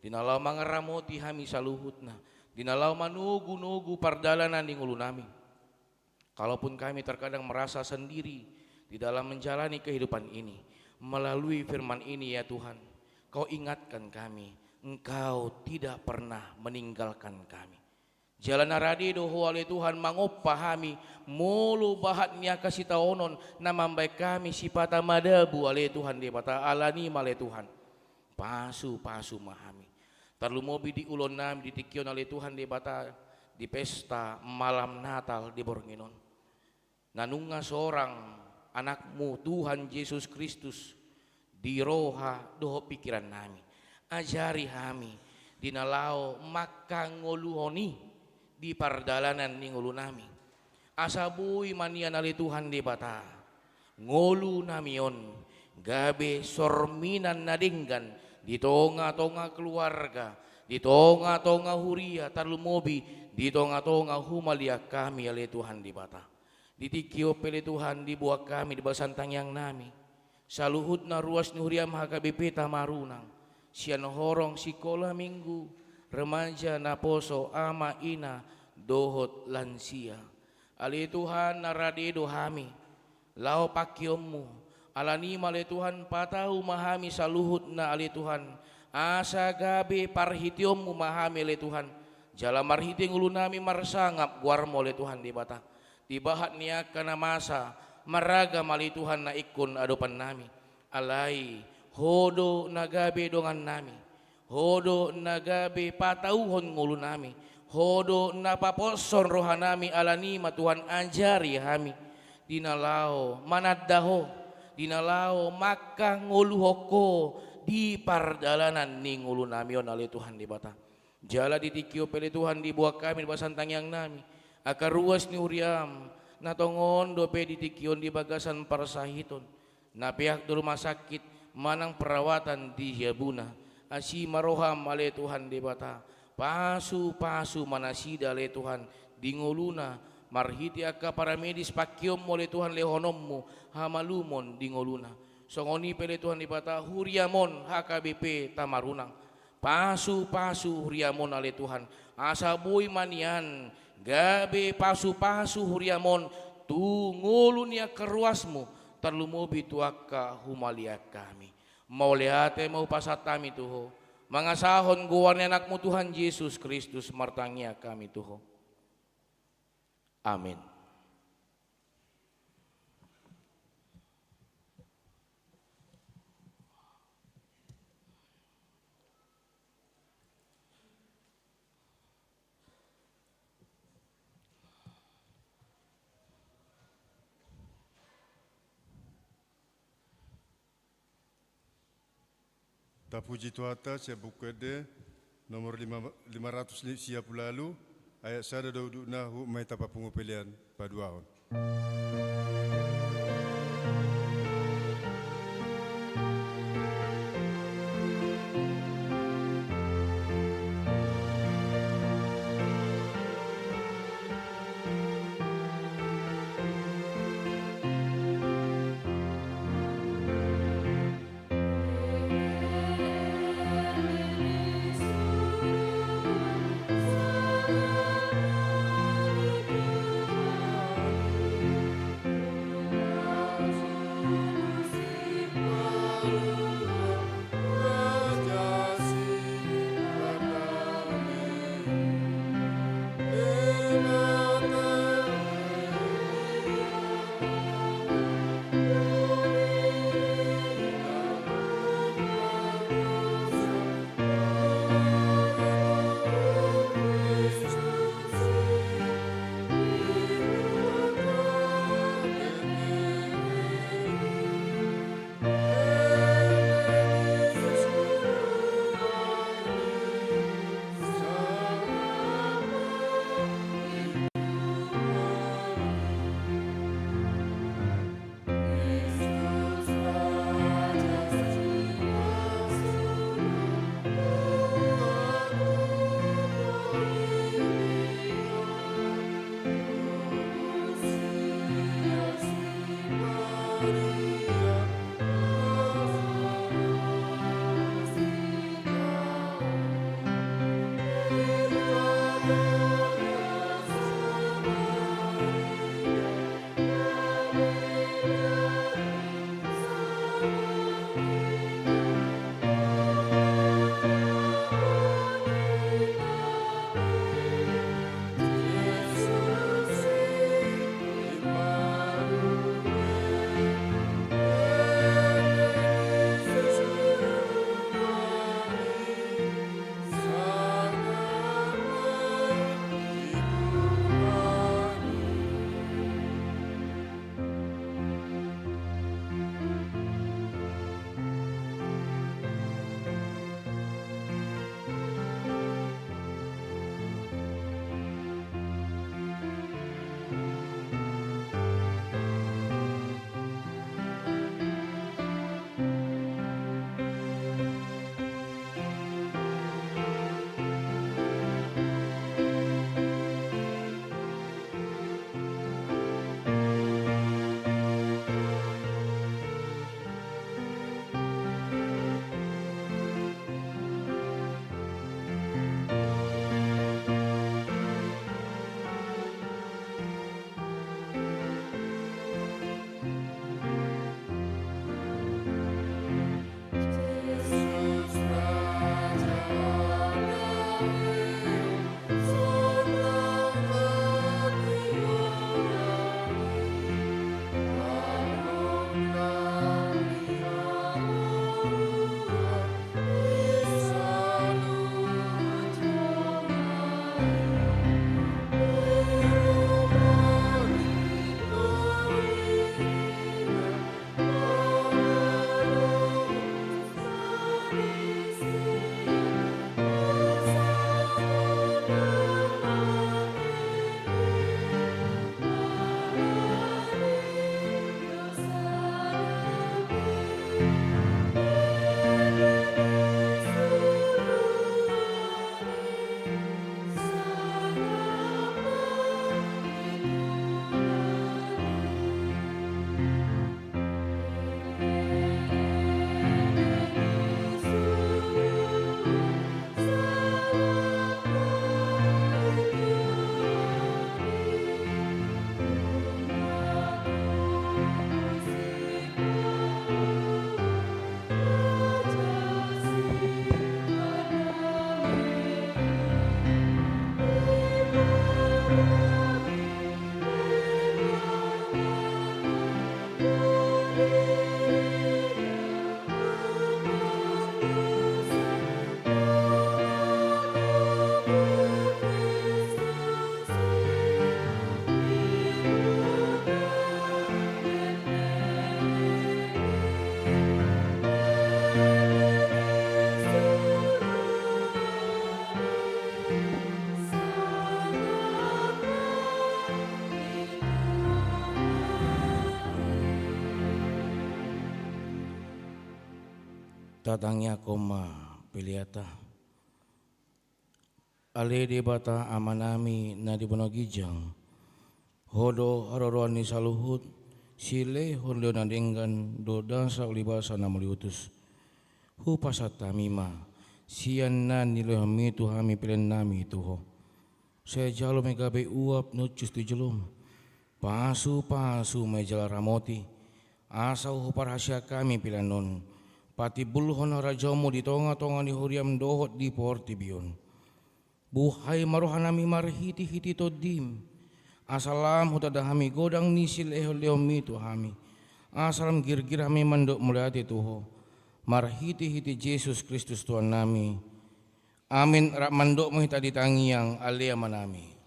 di na laho mangaramoti hami saluhutna, di na laho manogunogu pardalanan ni ngolu nami. Kalaupun kami terkadang merasa sendiri di dalam menjalani kehidupan ini, melalui firman ini ya Tuhan, Kau ingatkan kami, Engkau tidak pernah meninggalkan kami. Jala na rade do Ho ale Tuhan mangompa hami, molo bahat ni angka sitaonon na mambahen hami sipata madabu ale Tuhan Debata, alani i ma ale Tuhan, pasupasu ma hami. Tarlumobi di ulaon nami di tingki on ale Tuhan Debata, di pesta malam Natal di borngin on. Na nunga sorang AnakMu Tuhan Jesus Kristus di roha dohot pingkiran nami. Ajari hami di na laho mangkangoluhon i di pardalanan ni ngolu nami. Asa boi ma nian ale Tuhan Debata, ngolu nami on gabe sorminan na denggan di tongatonga keluarga, di tongatonga huria, tarlumobi di tongatonga humaliang hami ale Tuhan Debata. Di tingki on pe ale Tuhan diboan hami di bagasan tangiang nami saluhutna ruas ni huriaM H K B P Tamarunang, sian horong sikola minggu, remaja, naposo, ama, ina, dohot lansia. Ale Tuhan, na rade do hami laho pangkeonMu. Alani i ma ale Tuhan, patau ma hami saluhutna ale Tuhan, asa gabe parhiteonMu ma hami ale Tuhan. Jala marhite ngolu nami marsangap goarMu ale Tuhan Debata. Di bahat ni angka na masa marragam ale Tuhan na ingkon adopan nami. Alai Ho do na gabe dongan nami. Ho do na gabe patauhon ngolu nami. Ho do na paposhon roha nami, alani i ma Tuhan ajari hami di na laho mananda Ho, di na laho mangkangoluhon Ho di pardalanan ni ngolu nami on ale Tuhan Debata. Jala di tingki on pe ale Tuhan diboan hami di bagasan tangiang nami angka ruas ni huriaM na tongon dope di tingki on di bagasan parsahiton, na peak di rumah sakit manang perawatan di jabuna. Asi ma rohaM ale Tuhan Debata, pasupasu ma nasida ale Tuhan di ngoluna, marhite angka paramedis pangkeonMu ale Tuhan, lehononMu hamalumon di ngoluna. Songon i pe ale Tuhan Debata huriaM on H K B P Tamarunang, pasupasu huriaM on ale Tuhan, asa boi ma nian gabe pasupasu huriaM on tu ngolu ni angka ruasMu, tarlumobi tu angka humaliang hami. Mauliate ma hupasahat hami tu Ho, mangasahon goar ni AnakMu Tuhan Jesus Kristus martangiang hami tu Ho. Amin. Tapuji Tuhanta, sian Buku Ende nomor lima, lima ratus sia pulu ualu, ayat sada do udutna, huhut ma hita papungu pelean paduahon. Tatangiangkon ma peleanta. Ale Debata Amanami na di banua ginjang, Ho do haroroan ni saluhut, silehonlehon na denggan dohot dasa ulibasa na mauliutus. Hupasahat hami ma sian na nilehonMi tu hami peleannami tu Ho. Sai jalo ma i gabe uap na hushus tu joloM. Pasupasu ma i jala ramoti, asa huparhaseang hami pelean on patimbulhon harajaonMu di tongatonga ni huriaM dohot di portibi on. Buhai ma rohanami marhitehite TondiM, asa lam hutanda hami godang ni silehonlehonMi tu hami, asa lam girgir hami mandok mauliate tu Ho, marhitehite Jesus Kristus Tuhannami. Amin. Rap mandok ma hita di tangiang Ale Amanami.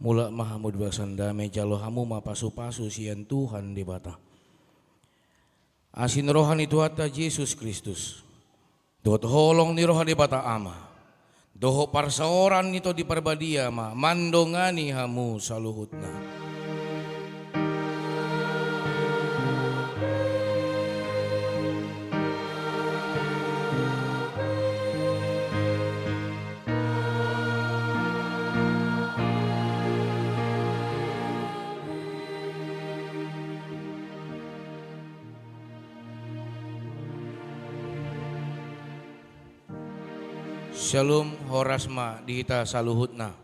Mulak ma hamu di bagasan dame, jalo hamu ma pasupasu sian Tuhan Debata. Asi ni roha ni Tuhanta Jesus Kristus, dohot holong ni roha Debata Ama, dohot parsaoran ni Tondi Parbadia ma mandongani hamu saluhutna. Syalom, horas ma di hita saluhutna.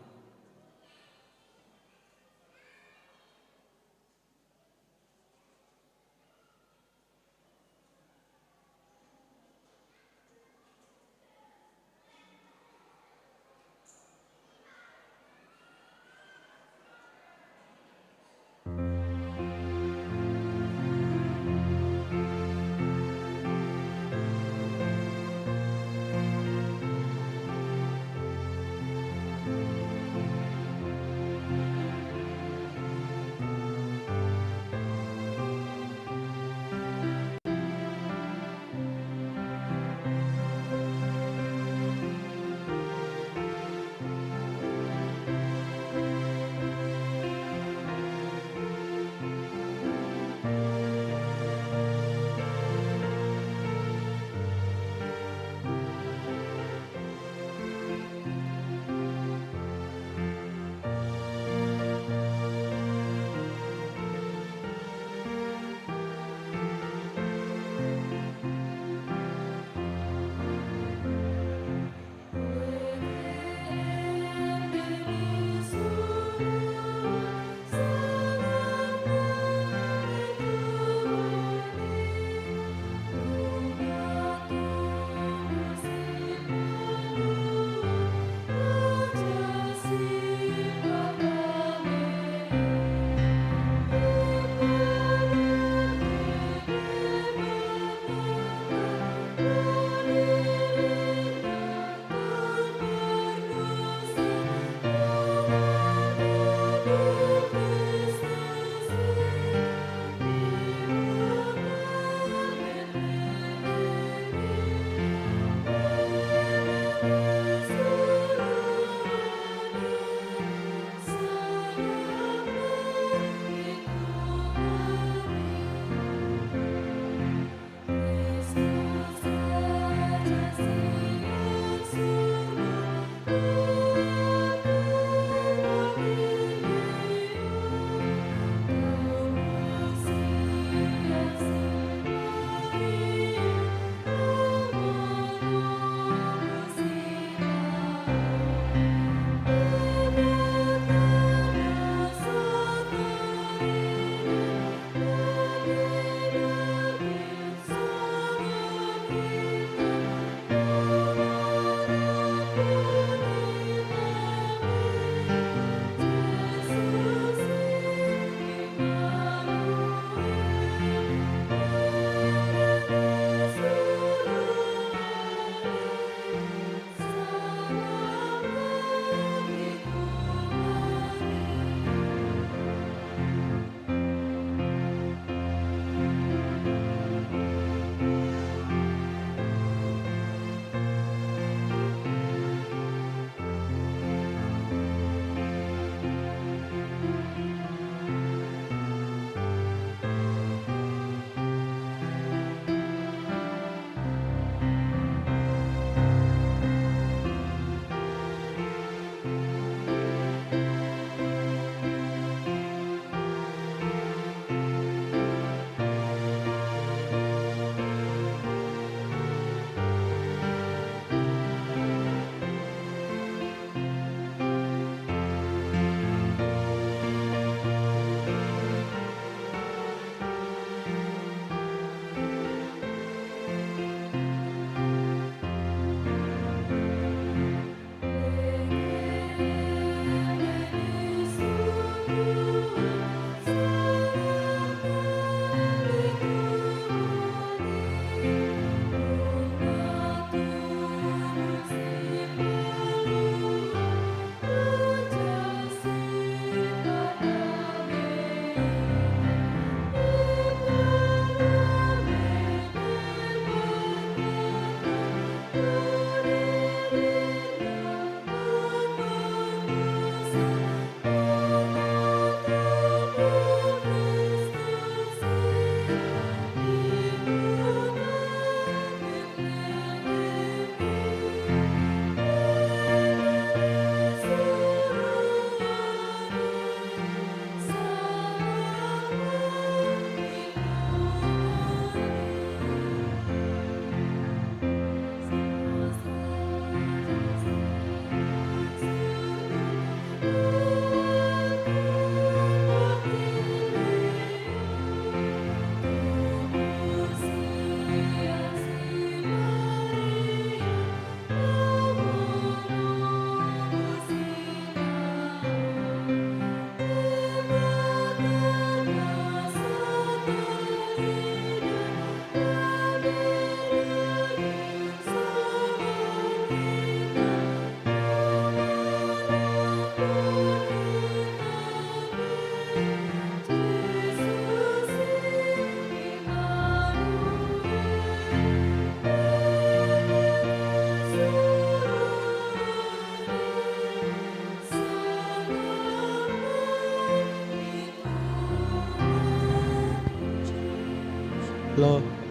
Halo.